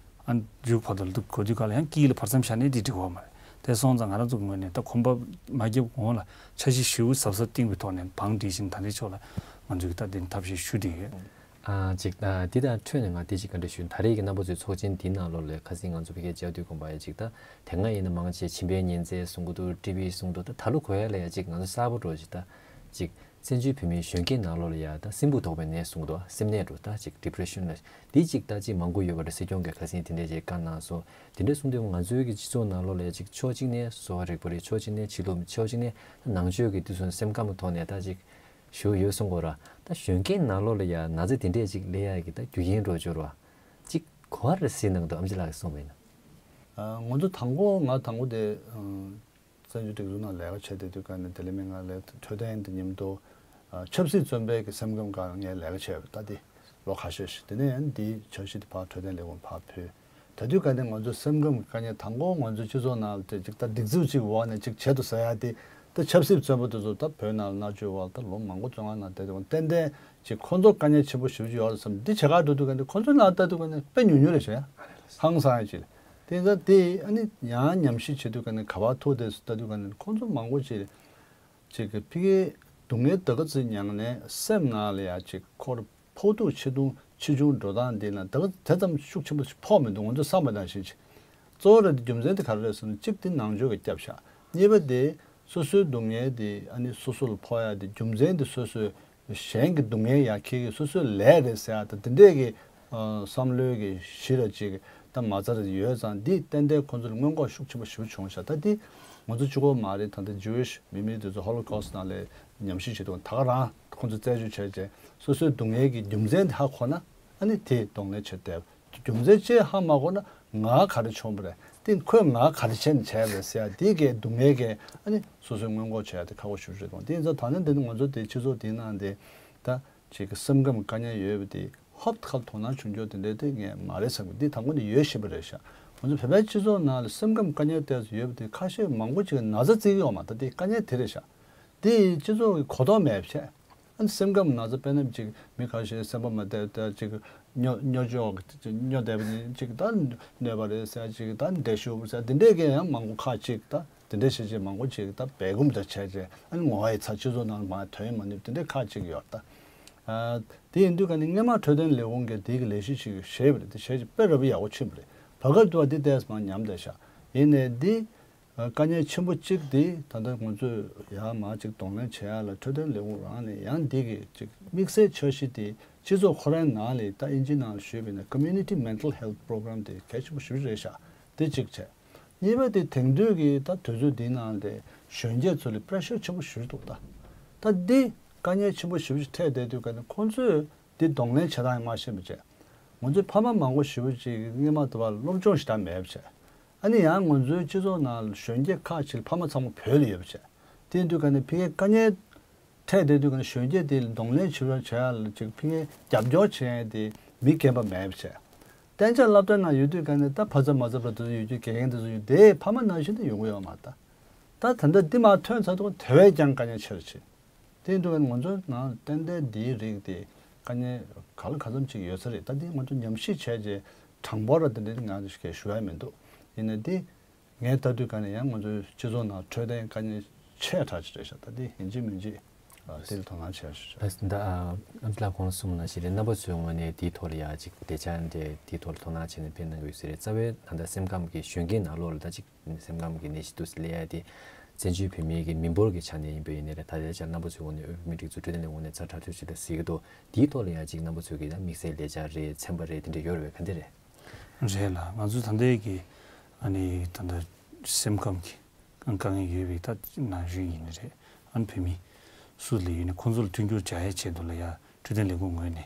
ཨ་མཇུག་བར་དུ་འགོར་དུས་སྐབས་ལ་ཡང་དཀྱིལ་ལ་བར་མཚམས་བཞག་ནས་འདི་འགྲིག་གི་ཡོད་མ་རེད། དེ་སོང་ཙང་ང་རང་ཚོ་གི་ངོས་ནས་ད་གོམ་པ་མ་བརྒྱབ་གོང་ལ་འཆར་གཞི་ཞིབ་པོ་གཟབ་གཟབ་བཏིང་བའི་ཐོག་ནས་བང་སྒྲིག་བཞིན་ད་ལྟའི་ཆོག་ལ་ང་ཚོས་ཀྱི་ད་འདི་ཐབས་ཤེས་ཞུ་བསྡད་ཡོད། ཨ་ཅིག་ཨ་འདི་དང་འཕྲོས་ནས་ང་འདི་ཅིག་བཀའ་འདྲི་ཞུ། ད་རེས་ཀྱི་རྣམ་པ་ཚོའི་ཚོགས་ཆེན་འདིའི་ནང་ལོགས་ལ་ཁ་སང་ང་ཚོ་ཕ་གིར་བཅར་དུས་དགོངས་པ་ཡ་ཅིག་ད་དེ་སྔ་ཡིན་ན་མང་ཆེ་མཆིན་པའི་གཉན་ཚད་གསུང་གི་འདུག་ཊི་བི་གསུང་གི་འདུག་ད་ད་ལོ་གོ་ཡ་ལ་ཡ་ཅིག་ང་ཚོ་གསར་པ་འགྲོ་ཅིག་ད་ཅིག་བཙན་བྱོལ་བོད་མིའི་གཞོན་སྐྱེས་ནང་ལོགས་ལ་ཡ་ད་སེམས་ཁུག་དོག་པའི་ནད་གསུང་གི་འདུག་སེམས་ནད་འགྲོ་ད་ཅིག་ཌི་པི་རེ་ཤན་ལ་འདི་ཅིག་ད་ཅིག་མང་པོ་ཡོད་པ་རེད། སྲིད་སྐྱོང་གིས་ཁ་སང་དེ་འདྲས་ཅིག་བཀའ་གནང་སོང་། དེ་འདྲས་གསུང་དུས་ང་ཚོའི་གི་སྤྱི་ཚོགས་ནང་ལོགས་ལ་ཡ་ཅིག་ཕྱོགས་གཅིག་ནས་གསོ་བ་རིག་པ་རེད། ཕྱོགས་གཅིག་ནས་ཕྱི་ལོགས་ཕྱོགས་གཅིག་ནས་ནང་ཆོས་ཀྱི་དུས་སུ་སེམས་ཁམས་ཐོག་ནས་ད་ཅིག་ཞུ་ཡོད་གསུང་གོ་ར། ད་གཞོན་སྐྱེས་ནང་ལོགས་ལ་ཡ་ན་ཚ་དེ་འདྲས་ཅིག་སླེབས་ཡ་གི་ད་རྒྱུ་རྐྱེན་འགྲོ་འབྱོར་བ་ཅིག་གོ་བ་རེ་གཟིགས་གནང་འདུག་ཨམ་ཆི་ལགས་ཀྱིས་གསུངས་པ་ཡིན་ན། ཨ་ང་ཚོ་དང་པོ་ང་དང་པོ་དེ་ཨ་བཙན་བྱོལ་སྒྲིག་འཛུགས་ནང་ལས་ཀ་བྱས་བསྡད་དུས་ག་ནས་དེ་ལས་མི་ང་ལས་འཕྲོད་བསྟེན་དེ་མཉམ་དུ་ཨ་ཆབ་སྲིད་བཙོན་པའི་གི་སེམས་ཁམས་སྒང་ངས་ལས་ཀ་བྱས་པ་ད་དེ་ལོ་ཁ་ཤས་ཤིག་དེ་ནས་ཡང་འདིའི་འཆར་གཞི་དེ་ཕར་འཕྲོད་བསྟེན་ལས་ཁུངས་ཕར་ཕུལ། ད་དུས་ག་ནས་ང་ཚོའི་སེམས་ཁམས་ཀྱི་དཀའ་ངལ་དང་པོ་ང་ཚོའི་སྤྱི་ཚོགས་ནང་ལ་དེ་ཅིག་ད་སྒྲིག་འཛུགས་ཅིག་འོག་ནས་ཅིག་བྱེད་དུ་ཟ་ཡ་དེ་ད་ཆབ་སྲིད་བཙོན་པ་དེ་ཚོ་ད་བོད་ནང་ལ་མནར་གཅོད་འོག་ལ་ད་ལོ་མང་པོ་བཙོན་ཁང་ནང་བསྡད་དེ་ཏན་ཏན་ཅིག་ཁོང་ཚོ་དཀའ་ངལ་ཆེན་པོ་ཞེ་པོ་ཅིག་ཡོད་རེད་བསམ། འདི་བྱེད་གར་འགྲོ་དུས་ག་ནས་ཁོང་ཚོའི་ནང་ལྟ་དུས་ག་ནས་དཔེ་ཉུང་ཉུང་རེད་ཤག་ཧང་སང་ཡ་ཅིག་རེད། དེ་ཡིན་ཙང་དེ་ཨ་ནི་ཡང་ཉམས་ཞིབ་བྱེད་དུས་ག་ནས་ག་པར་ཐུག་བསྡད་སོང་ལྟ་དུས་ག་ནས་ཁོང་ཚོ་མང་པོ་ཅིག་ཅིག་གི་ཕ་གིའི་སྡུག་བསྔལ་ད་ག་ཚོད་མྱངས་ནས་སེམས་ནང་ལ་ཡ་ཅིག་ཁོར་ཕོག་ཐུག་ཆེ་ཐུང་ཆེ་ཆུང་འགྲོ་སྟངས་འདི་ལ་ད་ག་དེ་ཙམ་ཤུགས་ཆེན་པོ་ཕོག་མི་འདུག་ང་ཚོས་བསམ་པ་ནང་བཞིན་ཅིག་གཙོ་བོ་ར་དེ་རྒྱུ་མཚན་དེ་ག་རེ་རེད་ཟེར་ན་གཅིག་དེ་ནང་ཆོས་ཀྱི་སྐྱབས་ཤག་གཉིས་པ་དེ་སོ་སོའི་སྡུག་བསྔལ་དེ་ཨ་ནི་སོ་སོ་ལ་ཕོག་ཡ་དེ་རྒྱུ་མཚན་དེ་སོ་སོས་གཞན་གྱི་སྡུག་བསྔལ་ཡར་འཁྱེར་གྱི་སོ་སོའི་ལས་རེད་ཟེར་ཡ་ད་དེ་འདྲས་ཀྱི་ཨ་བསམ་བློའི་གི་གཞི་ར་ཅིག་ད་མ་རྩ་ར་ཡོད་ཙང་འདི་ཏན་ཏན་ཁོང་ཚོ་ལ་སྔོན་འགོག་ཤུགས་ཆེན་པོ་ཞེ་པོ་བྱུང་ཤག་ད་འདི་ང་ཚོ་གཅིག་པོ་མ་རེད། ད་ལྟ་ཇུ་ཝིཤ་མི་མི་དེ་ཚོ་ཧོ་ལོ་ཀོ་སི་ནང་ལ་ཉམས་ཞིབ་བྱེད་དུས་ད་ག་རང་ཁོང་ཚོ་རྩད་གཅོད་བྱས་རྗེས་སོ་སོའི་སྡུག་བསྔལ་གྱི་རྒྱུ་མཚན་དེ་ཧ་གོ་ན་ཨ་ནི་དེ་གདོང་ལེན་བྱེད་བསྡད། རྒྱུ་མཚན་ཅིག་ཧ་མ་གོ་ན་ང་ག་རེ་བྱུང་བ་རེད། དེ་ཁོས་ང་ག་རེ་བྱས་ནས་བྱས་པ་རེད་ཟེར་ཡ་དེ་གའི་སྡུག་བསྔལ་གྱི་ཨ་ནི་སོ་སོའི་སྔོན་འགོག་བྱེད་ཡ་དེ་ཁག་པོ་ཞེ་པོ་རེད་དང་། དེ་ཡིན་ཙང་ད་ནི་འདི་ནི་ང་ཚོ་དེ་སྤྱི་ཚོགས་དེའི་ནང་དེ་ད་ཅིག་གི་སེམས་ཁམས་དཀའ་ངལ་ཡོད་པ་དེ་ཧོབ་ཁ་ལ་དོ་སྣང་བྱུང་རྒྱུ་དེ་འདྲ་དེ་ངས་མ་རེད་བསམ་གི། འདི་དང་པོ་ནས་ཡོད་བཞིན་པ་རེད་ཤག་ང་ཚོ་བོད་པའི་སྤྱི་ཚོགས་ནང་ལ་སེམས་ཁམས་དཀའ་ངལ་ཏོག་ཙམ་ཡོད་པ་དེ་ཁ་ཤས་མང་པོ་ཅིག་ན་ཚ་བརྩི་གི་ཡོད་མ་རེད། ད་དེ་དཀའ་ངལ་དེ་རེད་ཤག་དེ་སྤྱི་ཚོགས་ཀྱི་གོ་རྟོགས་མེད་པ་བྱས། ཨ་ནི་སེམས་ཁམས་ན་ཚ་དཔེར་ན་ཅིག་མི་ཁ་ཤས་སེམས་པ་མ་བདེ་བ་ཅིག་སྨྱོ་སྨྱོ་ཅོག་སྨྱོ་བསྡད་པ་ནི་ཅིག་ད་གནོད་པ་རེད་ཟེར་ཅིག་ད་འདྲེ་ཤོར་བ་ཟེར་དེ་འདྲས་ཀྱི་ཡང་མང་པོ་ཁག་ཅིག་ད་དེ་འདྲས་བྱས་བྱས་མང་པོ་ཅིག་ད་སྦས་སྐུང་འདྲ་བྱས་བྱས་ཨ་ནི་ངོ་ཡི་ཚ་སྤྱི་ཚོགས་ནང་ལ་མ་དོན་མ་ནུས་དེ་འདྲས་ཁག་ཅིག་ཡོད་ད། ཨ་དེ་ཡིན་དུས་ག་ནི་སྔོན་མ་འཕྲོད་བསྟེན་ལས་ཁུངས་ཀྱིས་དེ་གི་ལས་གཞི་ཅིག་བྱས་པ་རེད། དེ་བྱས་ཅིག་དཔེ་ར་བ་ཡག་པོ་ཕྱིན་པ་རེད། བར་སྐབས་དུ་བ་འདི་ཏོག་ཙམ་ཉམས་བསྡད་ཤག་ཡིན་ནའི་འདི། དཀའ་ངལ་ཆེན་པོ་གཅིག་དེ་ད་ལྟ་ང་ཚོས་ཡར་མར་ཅིག་གདོང་ལེན་བྱེད་ཡ་ལ་འཕྲོད་བསྟེན་ལས་ཁུངས་རང་ནས་ཡང་འདི་གི་ཅིག་དམིགས་བསལ་འཆར་གཞི་དེ་སྤྱི་ཚོགས་ཁོ་རང་ནང་ལ་ད་ཨིན་ཇི་ནང་ལ་ཞུས་པ་ཡིན་ན་Community Mental Health Program དེ་གལ་ཆེན་པོ་ཞེ་པོ་ཅིག་རེད་ཤག་དེ་གཅིག་བྱས། གཉིས་པ་དེ་དེང་དུས་ཀྱི་ད་དུས་ཚོད་འདིའི་ནང་ལ་གཞོན་སྐྱེས་ཚོ་ལ་པེ་རེ་ཤར་ཆེན་པོ་ཞེ་པོ་ཅིག་འདུག་ད་ད་འདི་དཀའ་ངལ་ཆེན་པོ་ཞེ་པོ་ཅིག་འཕྲད་བསྡད་དུས་ག་ནས་ཁོང་ཚོས་འདི་གདོང་ལེན་བྱེད་སྟངས་མ་ཤེས་པ་བྱས། ང་ཚོའི་ཕ་མ་མང་པོ་ཞེ་པོ་ཅིག་སྔོན་མ་དུ་བ་སློབ་སྦྱོང་ཞེ་དྲག་མེད་པ་བྱས། ཨ་ནི་ཡང་ང་ཚོའི་སྤྱི་ཚོགས་ནང་གཞོན་སྐྱེས་ཁག་ཅིག་ཕ་མ་ཚང་མ་བོད་ལ་ཡོད་པ་བྱས། དེ་ཡིན་དུས་ག་ནས་ཕ་གིའི་དཀའ་ངལ་འཕྲད་བསྡད་དུས་ག་ནས་གཞོན་སྐྱེས་དེ་ལ་གདོང་ལེན་བྱེད་རོགས་བྱེད་ཡ་ལ་ཅིག་ཕ་གིའི་རྒྱབ་སྐྱོར་བྱེད་ཡ་དེ་མི་རྒན་པ་མེད་པ་བྱས། གཏན་འཇགས་སློབ་གྲྭ་ནང་ཡོད་དུས་ག་ནས་ད་ཕ་ཚབ་མ་ཚབ་ར་དེ་ཚོ་ཡོད་རྒྱུ་དགེ་རྒན་དེ་ཚོ་ཡོད་དེ་ཕ་མ་ནང་བཞིན་དུ་ཡོང་གི་ཡོད་མ་རེད་ད། ད་ད་ལྟ་འདི་མར་ཐོན་ཚར་དུས་དེ་བས་ཀྱང་དཀའ་ངལ་ཆེ་རུ་ཕྱིན། དེ་ཡིན་དུས་ང་ཚོའི་ནང་ཏན་ཏན་འདིའི་རིགས་དེ་དཀའ་ངལ་ག་ལ་ག་ཙམ་ཅིག་ཡོད་ས་རེད། ད་འདི་ང་ཚོ་ཉམས་ཞིབ་བྱས་རྗེས་གྲངས་འབོར་ར་དེ་འདྲ་ང་ཚོ་ཞུ་ཡ་མི་འདུག་ཡིན་ནའི་འདི་ངས་ལྟ་དུས་ག་ནས་ཡང་ང་ཚོའི་སྤྱི་ཚོགས་ནང་འཕྲོད་བསྟེན་དཀའ་ངལ་ཆེ་དྲགས་ཅིག་རེད་ཤག་ད་འདི་ཡིན་གཅིག་མིན་གཅིག་དེ་ལ་དོ་སྣང་བྱས་ཤག་ད་ཨ་ཨམ་ཅི་ལགས་གོང་ལ་གསུངས་ནང་བཞིན་རེད། རྣམ་པ་ཚོའི་ངོས་ནས་འདིའི་ཐོག་ལ་ཡ་ཅིག་བདེ་འཇགས་འདྲ་འདིའི་ཐོག་ལ་དོ་སྣང་བྱས་ནས་ཕེབས་གནང་གི་ཡོད་ས་རེད། རྩ་བའི་ད་ལྟ་སེམས་ཁམས་ཀྱི་གཞོན་སྐྱེས་ནང་ལོགས་ལ་ད་ཅིག་སེམས་ཁམས་ཀྱི་ནད་གཞི་འདུག་སེ་སླེབས་ཡ་དེ་བཙན་བྱོལ་བོད་མིའི་གི་མི་འབོར་གྱི་ཆ་ནས་ཡིན་པ་ཡིན་ནའི་རེད། ད་ལྟའི་ཆར་རྣམ་པ་ཚོའི་ངོས་ནས་བོད་མིའི་སྒྲིག་འཛུགས་འཕྲོད་བསྟེན་ལས་ཁུངས་ནས་ཚ་དྲག་ཐག་གཅོད་བྱེད་ལ་གཟིགས་ཀྱི་འདུག་དེའི་ཐོག་ལ་ཡ་གཅིག་རྣམ་པ་ཚོའི་གི་ད་དམིགས་བསལ་ལས་འཆར་རེད་ཚན་པ་རེད་དེ་འདྲ་ཡོད་རེད་པས། ག་འདྲ་རེད། རེད་ལ་ང་ཚོའི་ད་ལྟའི་གི་ཨ་ནི་ད་ལྟ་སེམས་ཁམས་ཀྱི་དཀའ་ངལ་ཡོད་པའི་ད་ན་གཞོན་ཡིན་ནའི་རེད། ཨ་ནི་བོད་མི་སུ་ལ་ཡོད་ནའི་ཁོང་ཚོ་ལ་མཐུན་འགྱུར་བྱ་ཡའི་ཆེད་དུ་ལ་ཡ་འཕྲོད་བསྟེན་ལས་ཁུངས་ངོས་ནས་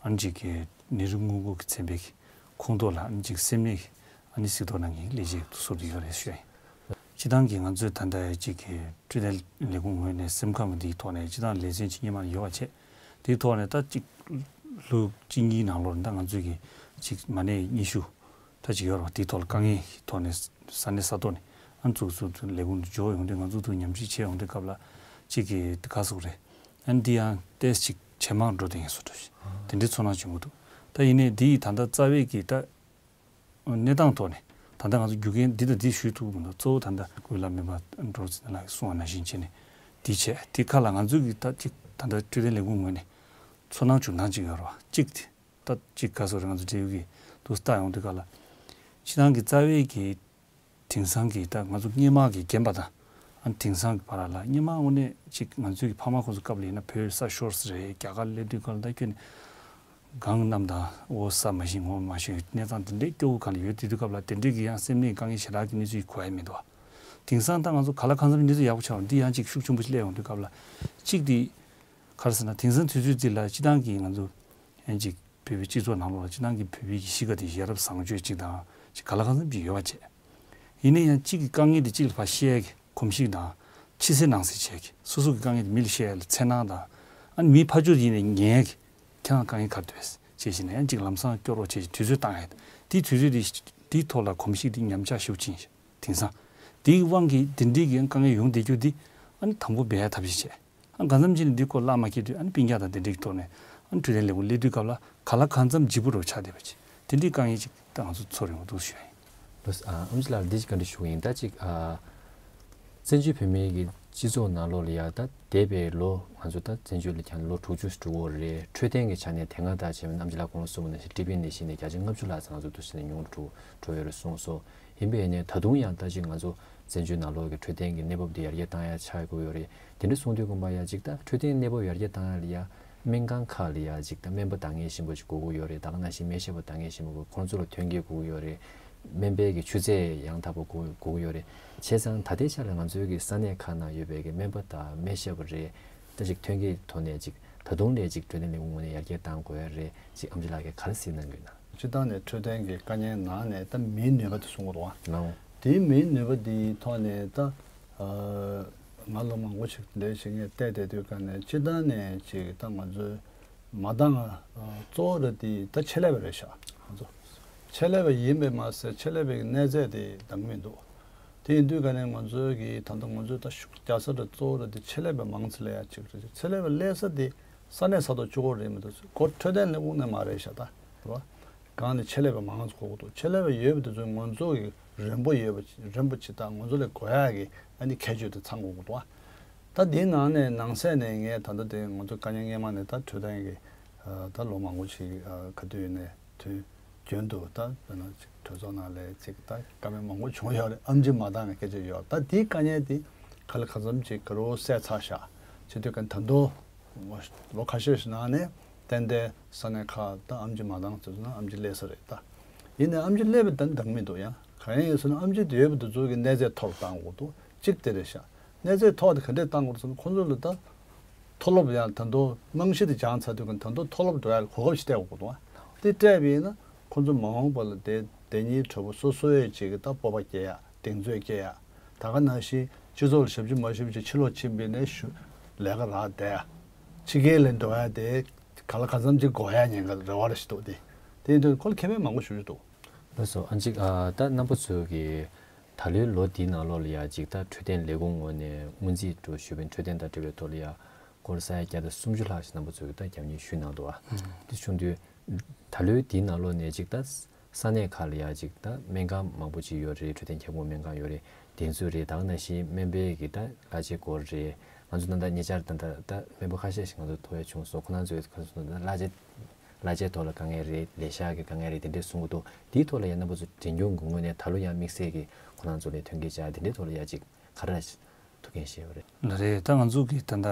ཨ་ནི་གཅིག་གི་ནད་རིགས་སྔོན་འགོག་གི་ཚན་པའི་གི་ཁོངས་གཏོགས་ལ་ཨ་ནི་གཅིག་སེམས་ནད་ཨ་ནི་གཟིགས་རྟོག་གནང་མཁན་ལས་བྱེད་དུ་ཟུར་དུ་ཡོད་རེད་ཞུ་ཡ་ཡིན། སྤྱི་བཏང་གི་ང་ཚོའི་ད་ལྟ་གཅིག་གི་འཕྲོད་བསྟེན་ལས་ཁུངས་ངོས་ནས་སེམས་ཁམས་འདིའི་ཐོག་ནས་སྤྱི་བཏང་ལེ་ཚན་གཅིག་སྔོན་མ་ཡོད་པ་བྱས། དེའི་ཐོག་ནས་ད་གཅིག་ལོ་གཅིག་གཉིས་ནང་ལོགས་ནས་ད་ང་ཚོས་གི་གཅིག་མ་ནས་ཉི་ཤུ་ད་ཅིག་ཡོད་རེད་པ། དེའི་ཐོག་ལ་དཀའ་ངལ་གྱི་ཐོག་ནས་ས་གནས་ས་ཐོག་ནས་ ཨ་ཚུགས་ཚུགས་ལས་ཁུངས་དུ་འབྱོར་ཡོང་དུས་ང་ཚོ་དུ་ཉམས་ཞིབ་བྱས་ཡོང་དུས་སྐབས་ལ་གཅིག་གི་ག་སོག་རེད། ཨ་འདི་ཡང་ཏེས་ཅིག་ཇེ་མང་འགྲོ་དེ་ཡིན་སོ་འགྲོ་ཞིག་དེ་འདྲའི་ཚོར་སྣང་བྱུང་གི་འདུག་ད་ཡིན་ནའི་འདི་ཡི་ད་ལྟ་རྩ་བའི་གི་ད་གནས་སྟངས་ཐོག་ནས་ད་ལྟ་ང་ཚོ་རྒྱུ་རྐྱེན་འདི་དང་འདི་ཞུས་ཐུབ་ཀྱི་མི་འདུག་གཙོ་བོ་ད་ལྟ་ཀུན་ལ་མེད་པ་འགྲོ་ཚེ་ལ་གསུང་བ་ནང་བཞིན་བྱས་ནས་འདི་བྱས་དེ་ཁ་ལ་ང་ཚོ་གི་ད་ཅིག་ད་ལྟ་འཕྲོད་བསྟེན་ལས་ཁུངས་ངོས་ནས་ཚོར་སྣང་བྱུང་སྟངས་ཅིག་ཡོད་རེད་བ། གཅིག་དེ་ད་གཅིག་ག་སོག་རེད། ང་ཚོ་འབྲེལ་ཡོད་ཀྱི་འདུག་ལྟ་ཡོང་དུས་སྐབས་ལ་སྤྱི་བཏང་གི་རྩ་བའི་གི་དེང་སང་གི་ད་ང་ཚོ་སྔོན་མ་གི་རྒན་པ་དང་ཨ་དེང་སང་གི་བར་ལ་སྔོན་མ་དངོས་གནས་ཅིག་ང་ཚོའི་གི་ཕ་མ་ཁོ་ཚོ་སྐབས་ལ་ཡིན་ན་བོད་ས་ཤོར་ས་རེད། རྒྱ་གར་སླེབས་དུས་སྐབས་ལ་ད་ཁྱོད་ནི་གངས་གནམ་དང་འོ་ས་མ་ཤེས་ངོ་མ་ཤེས་གནས་སྟངས་དེ་འདྲའི་སྐྱོ་བོ་གང་ལ་ཡོད། དེ་དུས་སྐབས་ལ་དེ་འདྲའི་གི་ཡང་སེམས་ནད་དཀའ་ངལ་ཞེ་དྲག་གི་གནས་ཚུལ་གོ་ཡ་མི་འདུག་དེང་སང་ད་ང་ཚོ་ག་ལ་གང་འཚམ་གནས་ཚུལ་ཡག་པོ་ཆགས་འདི་ཡང་ཅིག་ཤུགས་ཆེན་པོ་ཞིག་སླེབས་ཡོང་དུས་སྐབས་ལ་གཅིག་དེ་ག་རེ་ཟེར་ན་དེང་སང་དུས་ཚོད་འདི་ལ་སྤྱི་བཏང་གི་ང་ཚོ་ཡང་ཅིག་བོད་པའི་སྤྱི་ཚོགས་ནང་ལོགས་ལ་སྤྱི་བཏང་གི་བོད་པའི་གི་གཤིས་ཀ་དེ་ཡ་རབས་བཟང་སྤྱོད་ཅིག་དང་ཅིག་ག་ལ་གང་འཚམ་ཅིག་ཡོད་པ་བྱས། ཡིན་ན་ཡང་གཅིག་གི་དཀའ་ངལ་དེ་གཅིག་ལ་ཕར་བཤད་ཡ་གི་གོམས་གཤིས་དང་ཕྱི་གསལ་ནང་གསལ་བྱས་ཀྱི་སོ་སོ་གི་དཀའ་ངལ་དེ་མི་ལ་བཤད་ཡ་ལ་འཚེར་སྣང་དང་ཨ་ནི་མིའི་ཕར་ཕྱོགས་ཡིན་ནའི་ཉན་ཡ་གི་ཁྱེད་རང་དཀའ་ངལ་ག་རེ་འདུག་ཟེར་བྱས་ནས་ཡང་གཅིག་ལམ་སང་སྐྱོ་རོགས་བྱས་ཀྱི་དུས་ཚོད་བཏང་ཡ་དེ་དུས་ཚོད་དེ་དེའི་ཐོག་ལ་གོམས་གཤིས་དེ་ཉམས་ཆག་ཞེ་པོ་ཕྱིན་ཤག་དེང་སང་དེའི་དབང་གིས་དེ་འདྲའི་གི་དཀའ་ངལ་ཡོང་བསྡད་རྒྱུ་དེ་ཨ་ནི་དང་པོ་སྦས་ཡ་ཐབས་ཤེས་བྱས། ཨ་གང་འཚམ་ཅིག་ནས་འདི་སྐོར་བརླག་མ་སྐྱེས་དུས་ཨ་ནི་སྤུན་ཀྱག་དང་དེ་འདྲའི་ཐོག་ནས་ཨ་ནི་འཕྲོད་བསྟེན་ལས་ཁུངས་སླེབས་དུས་སྐབས་ལ་ག་ལ་གང་འཚམ་ལྗིད་པོ་རུ་ཆགས་བསྡད་པ་ཅིག་དེ་འདྲའི་དཀའ་ངལ་ཅིག་ད་ང་ཚོ་ཚོར་ཡོང་གི་འདུག་ཞུ་ཡ་ཡིན། ལགས་སོ། ཨ་ཨམ་ཆི་ལགས་འདི་ཅིག་བཀའ་འདྲི་ཞུ་གི་ཡིན། ད་ཅིག་ཨ་བཙན་བྱོལ་བོད་མིའི་གི་སྤྱི་ཚོགས་ནང་ལོགས་ལ་ཡ་ད་འདས་པའི་ལོ་ང་ཚོ་ད་བཙན་བྱོལ་ལ་ཁྱབ་ལོ་དྲུག་ཅུ་འགྲོ་གི་རེད། འཕྲོད་བསྟེན་གི་ཆ་ནས་དེ་སྔ་ད་བྱས་པ་ན་ཨམ་ཆི་ལགས་གོང་ལ་གསུངས་པ་ནང་བཞིན་ཊི་བི་ནད་གཞི་ནས་བརྒྱ་ཆ་ལྔ་བཅུ་ལྷག་ཙམ་ང་ཚོ་འདུག་སེ་ནས་ཉུང་རུ་འགྲོ་འགྲོ་ཡོད་རེད་གསུངས་སོང་། ཡིན་པས་ནས་ད་དུང་ཡང་ད་ཅིག་ང་ཚོ་བཙན་བྱོལ་ནང་ལོགས་ཀྱི་འཕྲོད་བསྟེན་གྱི་གནས་བབ་འདི་ཡར་རྒྱས་བཏང་ཡ་ཆགས་དགོས་ཡོད་རེད། དེ་འདྲ་གསུངས་དུས་ཙམ་པ་ཡ་ཅིག་ད་འཕྲོད་བསྟེན་གནས་བབ་ཡར་རྒྱས་བཏང་ཡ་ལ་ཡ་སྨན་ཁང་ཁག་ལ་ཡ་ཅིག་ད་སྨན་པ་འདང་ངེས་ཤེས་པོ་ཅིག་དགོས་ཀྱི་ཡོད་རེད། ད་ག་ནང་བཞིན་སྨན་ཞབས་པ་འདང་ངེས་ཤེས་པོ་དགོས། ཁོང་ཚོ་ལ་ཐོན་སྐྱེད་དགོས་ཀྱི་ཡོད་རེད། སྨན་པའི་གི་ཆུ་ཚད་ཡང་དག་པོ་དགོས་དགོས་ཀྱི་ཡོད་རེད། བྱས་ཙང་ད་ལྟའི་ཆ་ལ་ང་ཚོའི་གི་ས་གནས་ཁག་ནང་ཡོད་པའི་གི་སྨན་པ་དང་སྨན་ཞབས་པ་རེད། ད་ཅིག་ཐོན་སྐྱེད་ཐོག་ནས་ཅིག་ད་དུང་ལས་ཅིག་འཕྲོད་བསྟེན་ལས་ཁུངས་ངོས་ནས་ཡར་རྒྱས་བཏང་དགོས་ཡ་རེད། ཅིག་ཨམ་ཆི་ལགས་ཀྱིས་ག་རེ་གཟིགས་གནང་གི་ཡོད་ན། སྤྱིར་བཏང་ནས་འཕྲོད་བསྟེན་གྱི་དཀའ་ངལ་ནང་ནས་ད་མིའི་ནུས་པ་དེ་གསུང་གི་འདུག་བ། ལའོ། དེའི་མིའི་ནུས་པ་དེའི་ཐོག་ནས་ད་ཨ་ང་ལོ་མང་པོ་ཞིག་འདས་ཤིང་ངས་བལྟས་བསྡད་དུས་ཀ་ནས་སྤྱིར་བཏང་ནས་ཅིག་ད་ང་ཚོའི་མ་འདང་ཨ་གཙོ་བོ་རེད་དེ་ད་ཆེད་ལས་པ་རེད་ཤག་ང་ཚོ་ཆེད་ལས་པ་ཡིན་པས་མ་ཟད་ཆེད་ལས་པའི་གནས་ཚད་དེ་འདང་གི་མི་འདུག་དེ་ཡིན་དུས་ཀ་ནས་ང་ཚོའི་གི་ད་ལྟ་ང་ཚོའི་ད་ཤུགས་རྒྱག་ས་རེད་གཙོ་བོ་རེད་དེ་ཆེད་ལས་པ་མང་ཙམ་སླེབས་ཡ་ཅིག་རེད། ཆེད་ལས་པ་སླེབས་ས་དེ་ས་གནས་ས་ཐོག་གཅིག་པོ་རེད་མི་འདུག་སྒོ་འཕྲོད་བསྟེན་ལས་ཁུངས་ནས་མ་རེད་ཤག་ད་རེད་བ། གང་ནས་ཆེད་ལས་པ་མང་ཙམ་དགོས་ཀྱི་འདུག་ཆེད་ལས་པ་ཡོད་པ་དེ་ཚོ་ང་ཚོ་གི་རན་པོ་ཡོད་པ་རན་པོ་ཅིག་དང་ང་ཚོ་ལས་དགོས་ཡག་གི་ཨ་ནི་ཁྱད་ཆོས་དེ་ཚང་དགོས་ཀྱི་འདུག་ད་དེའི་ནང་ནས་ནང་གསེས་ནས་ངས་ད་ལྟ་དེ་ང་ཚོ་དཀའ་ངལ་སྔོན་མ་ནས་ད་འཕྲོད་བསྟེན་གྱི་ད་ལོ་མང་པོ་ཞིག་ག་དུས་ནས་དུས་རྒྱུན་དུ་ད་དཔེར་ན་ཅིག་གྲོས་ཚོགས་ནང་ལས་ཅིག་ད་བཀའ་མོལ་མང་པོ་བྱུང་ཡོད་རེད། ཨེམ་ཆི་མ་འདང་གི་སྐད་ཆ་ཡོད། ད་དེའི་དཀའ་ངལ་དེ་ག་ལ་གང་འཚམ་ཅིག་ག་རུ་སེལ་ཚར་ཤག་བྱེད་དུས་ཀ་ད་དུང་ལོ་ཁ་ཤས་ཤིག་ནང་ནས་ཏན་ཏན་ས་གནས་ཁག་ད་ཨེམ་ཆི་མ་འདང་ཟེར་ན་ཨེམ་ཆི་སླེབས་ས་རེད་ད། ཡིན་ནའི་ཨེམ་ཆི་སླེབས་པ་ད་འདང་མི་འདུག་ཡང་གང་ཡིན་ཟེར་ན་ཨེམ་ཆི་དེ་ཡོད་པ་དེ་ཚོ་གི་གནས་ཚད་མཐོ་རུ་གཏང་དགོས་འདུག་གཅིག་དེ་རེད་ཤག་གནས་ཚད་མཐོ་བ་དེ་ག་འདྲས་གཏང་དགོས་རེད་ཟེར་ན་ཁོང་ཚོ་ལ་ད་མཐོ་སློབ་ཡང་ད་དུང་རྨང་གཞི་དེ་སྦྱངས་ཚར་དུས་ཀ་ད་དུང་མཐོ་སློབ་འགྲོ་ཡ་ལ་གོ་སྐབས་ཤིག་སྤྲད་དགོས་འདུག་དེ་སྤྲད་པ་ཡིན་ན་ཁོང་ཚོ་མ་འོངས་པ་ལ་དེ་དེ་ཉིད་གྲོགས་པོ་སོ་སོའི་ཅིག་གི་ད་སྤོབས་པ་སྐྱེ་ཡ་གདེང་ཚོད་སྐྱེ་ཡ། ད་ག་ནང་བཞིན་སྤྱི་ཚོགས་ལ་ཞབས་ཕྱི་མ་ཞུ་བྱས་ཕྱི་ལོགས་ཕྱིན་པ་ཡིན་ན་ཞུ་ལས་ཀ་རག་བསྡད་ཡ། ཕྱི་རྒྱལ་ལ་འགྲོ་ཡ་དེ་ག་ལ་གང་འཚམ་ཅིག་དགོས་ཡ་ཉེན་ཁ་རེ་བ་རེ་ཞིག་འདུག་དེ་དེ་ཡིན་དུས་ཁོ་ལ་ཁེ་ཕན་མང་པོ་ཞེ་པོ་ཅིག་འདུག་ལགས་སོ། ཨ་ཅིག་ཨ་ད་རྣམ་པ་ཚོས་ཀྱི་ད་ལོའི་ལོ་འདིའི་ནང་ལོགས་ལ་ཡ་ཅིག་ད་འཕྲོད་བསྟེན་ལས་ཁུངས་ངོས་ནས་སྔོན་རྩིས་འགྲོ་ཞུས་པའི་འཕྲོད་བསྟེན་དང་འབྲེལ་བའི་ཐོག་ལ་ཡ་སྐོར་ས་ཡ་བརྒྱ་དང་སུམ་ཅུ་ལྷག་ཞིག་རྣམ་པ་ཚོས་ཀྱི་ད་རྒྱབ་གཉེར་ཞུས་གནང་འདུག་ཨ། ཨང་། དེ་བྱུང་དུས་ད་ལོའི་འདིའི་ནང་ལོགས་ནས་ཅིག་ད་ས་གནས་ཁག་ལ་ཡ་ཅིག་ད་སྨན་ཁང་མང་པོ་ཅིག་ཡོད་རེད། འཕྲོད་བསྟེན་ཁྱབ་ཁོངས་སྨན་ཁང་ཡོད་རེད། དེ་ཚོ་རེད། ད་ག་ནང་བཞིན་སྨན་པའི་གི་ད་གླ་ཆའི་སྐོར་རེད། ང་ཚོ་ད་ལྟ་ཉེ་ཆར་ད་ལྟ་ད་སྨན་པ་ཁ་ཤས་ཤིག་ང་ཚོ་ཐུག་ཡ་བྱུང་སོང་། ཁོ་རང་ཚོའི་ཁ་སོ་ད་གླ་ཆ་གླ་ཆའི་ཐོག་ལ་དཀའ་ངལ་རེད། ལས་ཤག་གི་དཀའ་ངལ་རེད། དེ་འདྲས་གསུང་གི་འདུག་དེའི་ཐོག་ལ་ཡང་རྣམ་པ་ཚོ་འབྲེལ་མཐུད་ཀྱི་ངོས་ནས་ད་ལོ་ཡང་དམིགས་བསལ་གྱི་ཁོ་རང་ཚོ་ལ་མཐུན་རྐྱེན་སྦྱར་དེ་འདྲའི་ཐོག་ལ་ཡང་ཅིག་ག་རེ་ཐུགས་འགན་བཞེས་ཡོད་རེད། ལགས་རེད། ད་ང་ཚོ་གི་ད་ལྟ་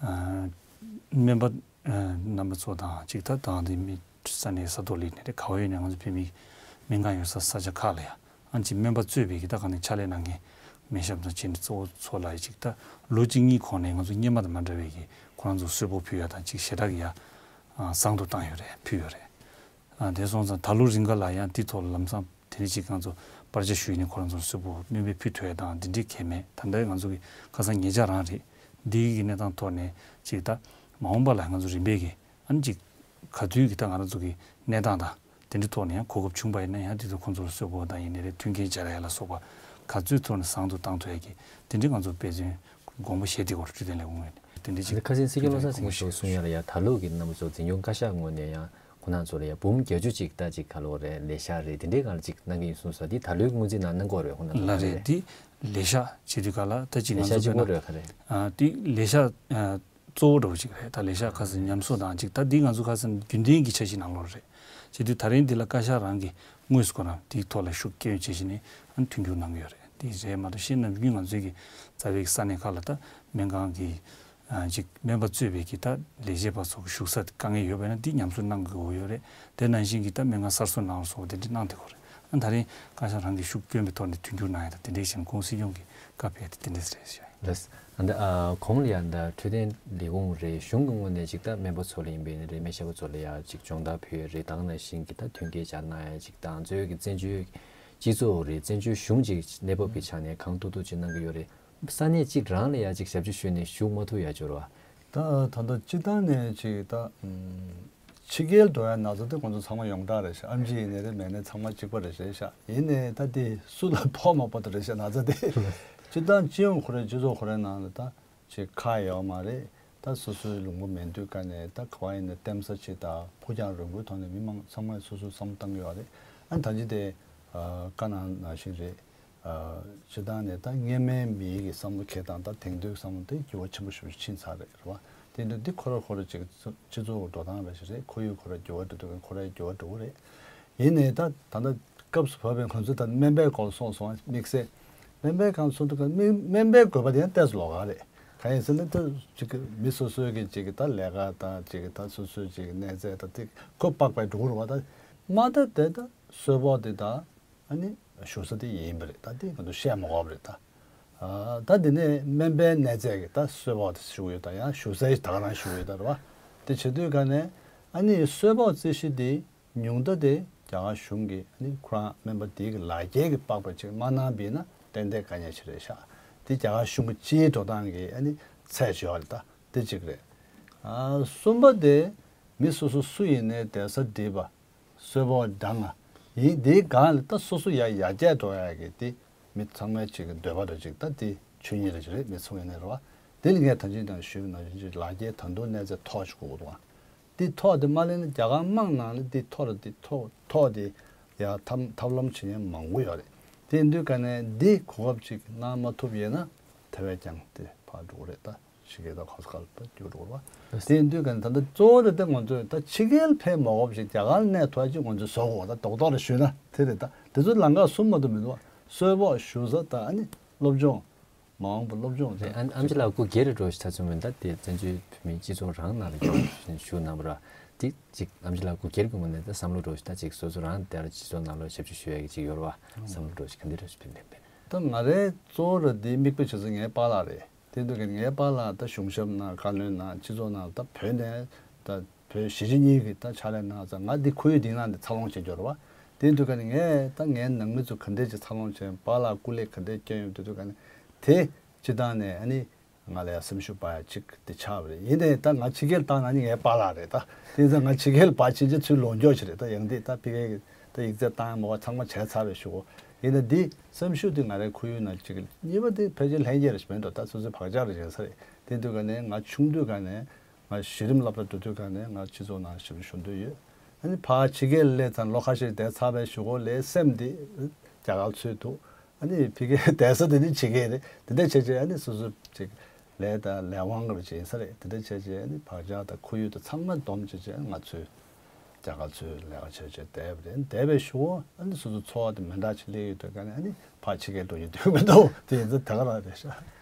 ཨ་སྨན་པ་ཨ་རྣམ་པ་ཚོ་དང་ཅིག་ད་དང་དེ་མི་ས་གནས་ས་ཐོག་ལ་ཡིན་ནའི་རེད། ག་བ་ཡོད་ནའི་ང་ཚོ་བོད་མི་སྨན་ཁང་ཡོད་ས་ས་ཆ་ཁག་ལ་ཡང་ཨ་ཅིག་སྨན་པ་གཙོས་པའི་གི་ད་ག་ནས་ཕྱག་ལས་གནང་མཁན་སྨན་ཞབས་དང་བཅས་ནས་གཙོ་བོ་ཚོ་ལ་ཅིག་ད་ལོ་གཅིག་གཉིས་གོང་ནས་ང་ཚོ་སྔོན་མ་དང་མ་འདྲ་བའི་གི་ཁོ་རང་ཚོ་གསོལ་ཕོགས་ཕུལ་ཡ་དང་ཅིག་ཞེ་དྲག་གི་ཡ་ཨ་བཟང་དུ་བཏང་ཡོད་རེད། ཕུལ་ཡོད་རེད། ཨ་དེ་སོང་ཙང་ད་ལོ་རིང་ག་ལ་ཡང་འདི་ཐོག་ལ་ལམ་སང་དེ་རིང་ཅིག་ང་ཚོ་པར་ཆ་ཞུས་ནས་ཁོ་རང་ཚོར་གསོལ་ཕོགས་སྨན་པས་ཕུལ་ཐུབ་ཡ་དང་འདི་འདྲའི་གལ་མེད། ད་ལྟའི་ང་ཚོ་གི་ཁ་སང་ཉེ་ཆར་རང་རེད། འདི་གི་གནས་སྟངས་ཐོག་ནས་ཅིག་ད་མ་འོངས་པ་ལ་ང་ཚོ་རིམ་པས་ཀྱི་ཨ་ནི་ཅིག་ག་དུས་ཀྱི་ད་ང་རང་ཚོ་གི་གནས་སྟངས་དང་དེ་འདྲའི་ཐོག་ནས་ཡང་གོ་སྐབས་བྱུང་པ་ཡིན་ན་ཡང་འདི་ཚོ་ཁོང་ཚོར་གསོལ་ཕོགས་དང་ཡིན་ནའི་རེད། མཐུན་རྐྱེན་སྦྱར་ཡ་ལ་སོགས་པ་ ག་ཚོད་ཐོག་ནས་བཟང་དུ་བཏང་ཐུབ་ཡ་གི་དེ་འདྲའི་ང་ཚོ་དཔེ་མཚོན་དགོངས་པ་བཞེས་བསྡད་ཡོད་རེད། འཕྲོད་བསྟེན་ལས་ཁུངས་ངོས་ནས་དེ་འདྲའི་ཅིག་ཁ་སང་སྲིད་སྐྱོང་བློ་བཟང་སེང་གེ་མཆོག་གསུང་ཡ་ལ་ཡ་ད་ལོ་གི་གནམ་མཚོ་འཛིན་སྐྱོང་བཀའ་ཤག་ངོས་ནས་ཡང་ཁོང་རྣམ་ཚོ་ལ་ཡ་འབུམ་བརྒྱད་ཅུ་ཅིག་ད་ཅིག་ག་ལོ་རེད་ལས་ཤག་རེད་དེ་འདྲའི་སྒང་ལ་ཅིག་གནང་གི་ཡིན་གསུངས་སོང་། དེ་ད་ལོའི་སྔོན་རྩིས་ནང་གནང་གི་ཡོད་རེད། ཁོང་རྣམ་ཚོ་ལ་རེད། དེ་ལས་ཤག་བྱེད་དུས་ག་ལ་ད་ཅིག་ང་ལས་ཤག་ཚོ་གཅིག་པོ་ག་རེད་ག་རེད། ཨ་དེ་ལས་ཤག་ཨ་གཙོ་བོ་འདྲ་བོ་ཅིག་རེད། ད་ལས་ཤག་ཁ་སང་ཉམས་གསོ་དང་ཅིག་ད་འདི་ང་ཚོ་ཁ་སང་རྒྱུན་ལྡན་གྱི་འཆར་གཞི་ནང་ལོགས་རེད། བྱེད་དུས་ད་རིང་འདི་ལ་བཀའ་ཤག་རང་གིས་དངོས་སུ་ཁོ་རང་དེའི་ཐོག་ལ་ཤུགས་བསྐྱོན་བྱས་བྱས་ནས་ཨ་མཐུན་འགྱུར་གནང་གི་ཡོད་རེད། དེ་རེད་མ་གཏོགས་གཞན་ནམ་རྒྱུན་ང་ཚོའི་གི་རྩ་བའི་ས་གནས་ཁག་ལ་ད་སྨན་ཁང་གི་ཨ་ཅིག་སྨན་པ་གཙོས་པའི་གི་ད་ལས་བྱེད་པ་ཚོ་གི་བཞུགས་ས་དཀའ་ངལ་ཡོད་པ་ཡིན་ན་འདི་ཉམས་གསོ་གནང་དགོས་ཡོད་རེད། དེ་ནང་བཞིན་གྱི་ད་སྨན་ཁང་གསར་བཟོ་གནང་བ་སོགས་དེ་འདྲ་གནང་བསྡད་ཡོད་རེད། ཨ་ད་རིང་བཀའ་ཤག་རང་གིས་ཤུགས་བསྐྱོན་པའི་ཐོག་ནས་མཐུན་འགྱུར་གནང་ཡ་ད་དེ་འདྲའི་ཞིག་ཁོང་སྲིད་སྐྱོང་གི་བཀའ་ཕེབས་ཏེ་དེ་འདྲ་རེད་ཤག་ལགས། ཨ་ད་ཨ་གོང་ལ་ཡ་ད་འཕྲོད་བསྟེན་ལས་ཁུངས་རེད། གཞུང་གི་ངོས་ནས་ཅིག་ད་སྨན་པ་ཚོ་ལ་ཡིན་པ་ཡིན་ན་རེད། སྨན་ཞབས་པ་ཚོ་ལ་ཡ་ཅིག་སྦྱོང་བརྡར་ཕུལ་ཡ་རེད། ད་ག་ནང་བཞིན་གྱི་ད་མཐུན་རྐྱེན་སྦྱར་གནང་ཡ་ཅིག་ད་ང་ཚོའི་གི་བཙན་བྱོལ་སྤྱི་ཚོགས་རེད། བཙན་བྱོལ་གཞུང་ཅིག་གནས་བབ་ཀྱི་ཆ་ནས་གང་ཐུབ་ཐུབ་ཅིག་གནང་གི་ཡོད་རེད། ས་གནས་གཅིག་རང་ལ་ཡ་ཅིག་ཞབས་ཕྱི་ཞུས་ནས་བཞུགས་མ་ཐུབ་ཡ་འབྱོར་བ། ད་ད་ལྟ་སྤྱི་བཏང་ནས་ཅིག་ད་ཕྱི་རྒྱལ་འགྲོ་ཡ་ན་ཚ་དེ་ཁོང་ཚོ་ཚང་མ་ཡོངས་གྲགས་རེད་ཤག་ཨེམ་ཆི་ཡིན་ནའི་རེད་མེད་ནའི་ཚང་མ་གཅིག་པ་རེད་ཤག་ཡིན་ནའི་ད་དེ་སུ་ལ་ཕོག་མ་ཕོག་དེ་རེད་ཤག་ན་ཚ་དེ་སྤྱི་བཏང་སྤྱི་ཡོངས་ཁོ་རའི་སྤྱི་ཚོགས་ཁོ་རའི་ནང་ལ་ད་ཅིག་ཁག་ཡོད་མ་རེད། ད་སོ་སོའི་ལུང་པ་མེད་དུས་ཀ་ནས་ད་ག་བ་ཡིན་ནའི་ལྟད་མོ་ས་ཅིག་དང་ཕུགས་རྒྱང་རིང་པོའི་ཐོག་ནས་མི་མང་ཚང་མས་སོ་སོའི་བསམ་བློ་བཏང་གི་ཡོད་རེད། ཨ་ནི་ད་ཅི་དེ་བཀའ་གནང་ནང་བཞིན་རེད། སྤྱི་བཏང་ནས་ད་སྔོན་མའི་མིའི་གི་བསམ་བློ་འཁྱེར་སྟངས་ད་དེང་དུས་བསམ་བློ་དེ་འགྱུར་བ་ཆེན་པོ་ཞེ་པོ་ཕྱིན་ཚར་རེད་རེད་བ། དེ་འདྲ་འདི་ཁོ་ར་ཁོ་ར་ཅིག་སྤྱི་ཚོགས་འགྲོ་སྟངས་ར་ཞིག་རེད། ཁོར་ཡུག་ཁོ་ར་འགྱུར་བ་འགྲོ་དུས་ཁོ་ར་འགྱུར་བ་འགྲོ་གི་རེད། ཡིན་ནའི་ད་ད་ལྟ་སྐབས་སུ་བབས་པའི་ང་ཚོ་ད་སྨན་པའི་སྐོར་སོང་སོང་དམིགས་བསལ་སྨན་པའི་སྒང་ཚོ་འདུག་ག་སྨན་སྨན་པའི་དགོས་པ་དེ་ཡང་ཏོག་ཙམ་ལོགས་ཀ་རེད། གང་ཡིན་ཟེར་ན་ད་ཅིག་མི་སོ་སོའི་གི་ཅིག་ད་ལས་ཀ་དང་ཅིག་ད་སོ་སོའི་ཅིག་གནས་ཚད་ད་དེ་ཁོ་དཔག་པའི་འགྲོ་གི་རེད་བ། ད་མ་ད་དེ་ད་གསོལ་ཕོགས་དེ་ད། ཨ་ནི་བཞུགས་ས་དེ་ཡིན་པ་རེད། ད་དེ་ང་ཚོ་བཤད་མ་དགོས་པ་རེད་ད། ཨ་ད་དེ་ནས་སྨན་པའི་གནས་ཚད་ཀྱི་ད་གསོལ་ཕོགས་དེ་ཞུ་གི་ཡོད་ད། ཡང་བཞུགས་སའི་ད་ག་རང་ཞུ་གི་ཡོད་ད་རེད་བ། དེ་བྱེད་དུས་ག་ནས་ཨ་ནི་གསོལ་ཕོགས་རྩིས་གཞི་དེ་ཉུང་མཐའ་དེ་རྒྱ་གར་གཞུང་གིས་ཨ་ནི་ཁོ་རང་སྨན་པ་དེ་གི་ལག་འཁྱེར་གྱི་པགས་པ་ཅིག་མ་གནང་པ་ཡིན་ན་ཏན་ཏན་དཀའ་ངལ་ཆེ་རེད་ཤག་དེ་རྒྱ་གར་གཞུང་གི་སྤྱིའི་འགྲོ་སྟངས་ཀྱི་ཨ་ནི་ཚད་ཅིག་ཡོད་རེད་ད། དེ་གཅིག་རེད། ཨ་གསུམ་པ་དེ་མི་སོ་སོ་སུ་ཡིན་ནའི་བསྡད་ས་འགྲིག་པ། གསོལ་ཕོགས་འདྲ་ང་ཡིན། དེའི་སྒང་ལ་ད་སོ་སོ་ཡར་ཡར་རྒྱས་འགྲོ་ཡག་གི་དེ་མི་ཚང་མའི་ཅིག་གི་འདོད་པ་འདྲ་ཅིག་ད་དེ་ཆོས་ཉིད་རེ་ཅིག་རེད། མི་ཚོ་ཡིན་ནའི་རེད་བ། དེ་ལ་ངས་ད་ཅི་ནས་ཞུས་པ་ནང་བཞིན་ཅིག་ལག་འཁྱེར་ད་དུང་གནས་ཚད་ཐོག་ཅིག་དགོས་ཀྱི་འདུག་བ། དེ་ཐོག་དེ་མ་ལེན་ན་རྒྱ་གར་དམངས་ནང་ལ་དེ་ཐོག་དེ་ཐོག་ཐོག་དེ་ཡར་ཐབས་ཐབས་ལམ་བྱེད་མཁན་མང་པོ་ཡོད་རེད། དེ་ཡིན་དུས་ག་ནས་འདི་གོ་སྐབས་ཅིག་གནང་མ་ཐུབ་ཡིན་ན་དེ་བས་ཀྱང་དེ་ཕར་འགྲོ་གི་རེད་ད། ཕྱི་རྒྱལ་དང་གོང་ས་ཁག་ལ་ད་འགྱུར་འགྲོ་བ། དེ་ཡིན་དུས་ག་ནས་ད་ལྟ་གཙོ་བོ་དེ་ད་ང་ཚོས་ད་ཕྱི་རྒྱལ་ཕེབས་མ་དགོས་པ་ཞིག་རྒྱ་གར་གནས་ཐུབ་ཡ་ཅིག་ང་ཚོས་བཟོ་དགོས་པ། ད་རྡོག་རྡོག་རེ་ཞུས་ན་དེ་རེད་ད། དེ་ཚོ་ལམ་ཁ་གསུམ་མ་གཏོགས་མི་འདུག་བ། གསོལ་ཕོགས་ཞུ་ས་དང་ཨ་ནི་སློབ་སྦྱོང་མ་འོངས་པ་སློབ་སྦྱོང་རེད། ཨ་ཨམ་ཆི་ལགས་སྐུ་སྒེར་རེ་འགྲོ་ཞིག་ད་ཚོད་མིན་ད། དེ་བཙན་བྱོལ་བོད་མིའི་སྤྱི་ཚོགས་རང་ནང་ལ་འགྱུར་བ་ཞུ་གནང་བ་ར། དེ་ཅིག་ཨམ་ཆི་ལགས་སྐུ་སྒེར་གྱི་ངོས་ནས་ད་བསམ་བློ་འགྲོ་ཞིག་ད་ཅིག་སོ་སོ་རང་དེར་སྤྱི་ཚོགས་ནང་ལ་ཞབས་ཞུ་ཞུ་ཡ་གི་ཅིག་ཡོད་ར་བ། བསམ་བློ་འགྲོ་ཞིག་ག་འདི་འདྲ་ཞིག་ཕན་ཕན་ཕན། ད་ང་རའི་གཙོ་བོ་ར་དེ་མིག་དཔེ་བྱེད་ས་ངའི་པཱ་ལགས་རེད། དེ་འདུག་གི་ངའི་པཱ་ལགས་ད་གཞུང་ཞབས་ནང་བཀའ་བློན་ནང་སྤྱི་ཚོགས་ནང་ད་བོད་ནས་ད་བོད་གཞིས་བྱེས་གཉིས་ཀྱི་ད་ཕྱག་ལས་གནང་ཙང་ང་འདི་ཁོར་ཡུག་འདི་ནང་འདི་འཚར་ལོངས་བྱེད་འགྱུར་བ། དེ་འདུག་གི་ངས་ད་ངའི་ནང་མི་ཚོ་ག་འདྲས་ཅིག་འཚར་ལོངས་བྱེད། པཱ་ལགས་སྐུ་ལས་ག་འདྲས་བསྐྱོན་ཡོད་དེ་འདུག་གི་དེ་སྤྱི་བཏང་ནས་ཨ་ནི་ང་ལ་ཡང་སེམས་ཤུགས་སྤར་ཡ་གཅིག་དེ་ཆགས་པ་རེད། ཡིན་ནའི་ད་ང་ཕྱི་རྒྱལ་བཏང་ན་ནི་ངའི་པཱ་ལགས་རེད་ད། དེ་ཚོ་ང་ཕྱི་རྒྱལ་ཕར་ཕྱིན་ཆད་ཚུར་ལོག་འགྱོ་ཆེད་རེད་ད། ཡང་འདི་ད་ཕ་གིའི་ད་ཡིག་ཚད་བཏང་ཡ་མོ་བ་ཚང་མ་བྱས་ཚར་བའི་གཞུག་གུ་ཡིན་ན་འདི་སེམས་ཤུགས་དེ་ང་རའི་ཁོར་ཡུག་ནང་གཅིག་གཉིས་པ་དེ་ཕལ་ཆེར་ལྷན་རྒྱས་རེ་ཞིག་མིན་འགྲོ་ད། སོ་སོའི་བག་ཆགས་རེ་བྱེད་ས་རེད། དེ་འདུག་ག་ནས་ང་ཆུང་དུས་ག་ནས་ང་གཞི་རིམ་སློབ་གྲྭ་འགྲོ་དུས་ག་ནས་ང་སྤྱི་ཚོགས་ནང་ཞིབ་འཇུག་ཞུ་འདོད་ཡོད། ཨ་ནི་ཕར་ཕྱི་རྒྱལ་སླེབས་ཙང་ལོ་ཁ་ཤས་བསྡད་ཚར་བའི་གཞུག་གུ་ལས་སེམས་དེ་རྒྱ་གར་ཚུད་འདུག་ཨ་ནི་ཕ་གིའི་བསྡད་ས་དེ་ནི་ཕྱི་རྒྱལ་རེད། དེ་འདྲ་བྱས་བྱས་ཨ་ནི་སོ་སོ་ཅིག་ལས་དང་ལས་དབང་གི་བྱེད་ས་རེད། དེ་འདྲ་བྱས་བྱས་ཨ་ནི་བག་ཆགས་དང་ཁོར་ཡུག་དང་ཚང་མ་སྡོམ་བྱས་བྱས་ང་ཚོས་རྒྱ་གར་ཚོས་ལས་ཀ་བྱས་བྱས་བསྡད་པ་རེད། བསྡད་པའི་གཞུག་གུ་ཨ་ནི་སོ་སོ་འཚོ་བ་དེ་མི་འདྲ་ཅིག་སླེབས་ཡོད་དུས་ག་ནས་ཨ་ནི་ཕར་ཕྱི་རྒྱལ་འགྲོ་རྒྱུ་འདོད་མི་འདུག་དེ་ཡིན་ཙང་ད་ག་རང་རེད་ཤག་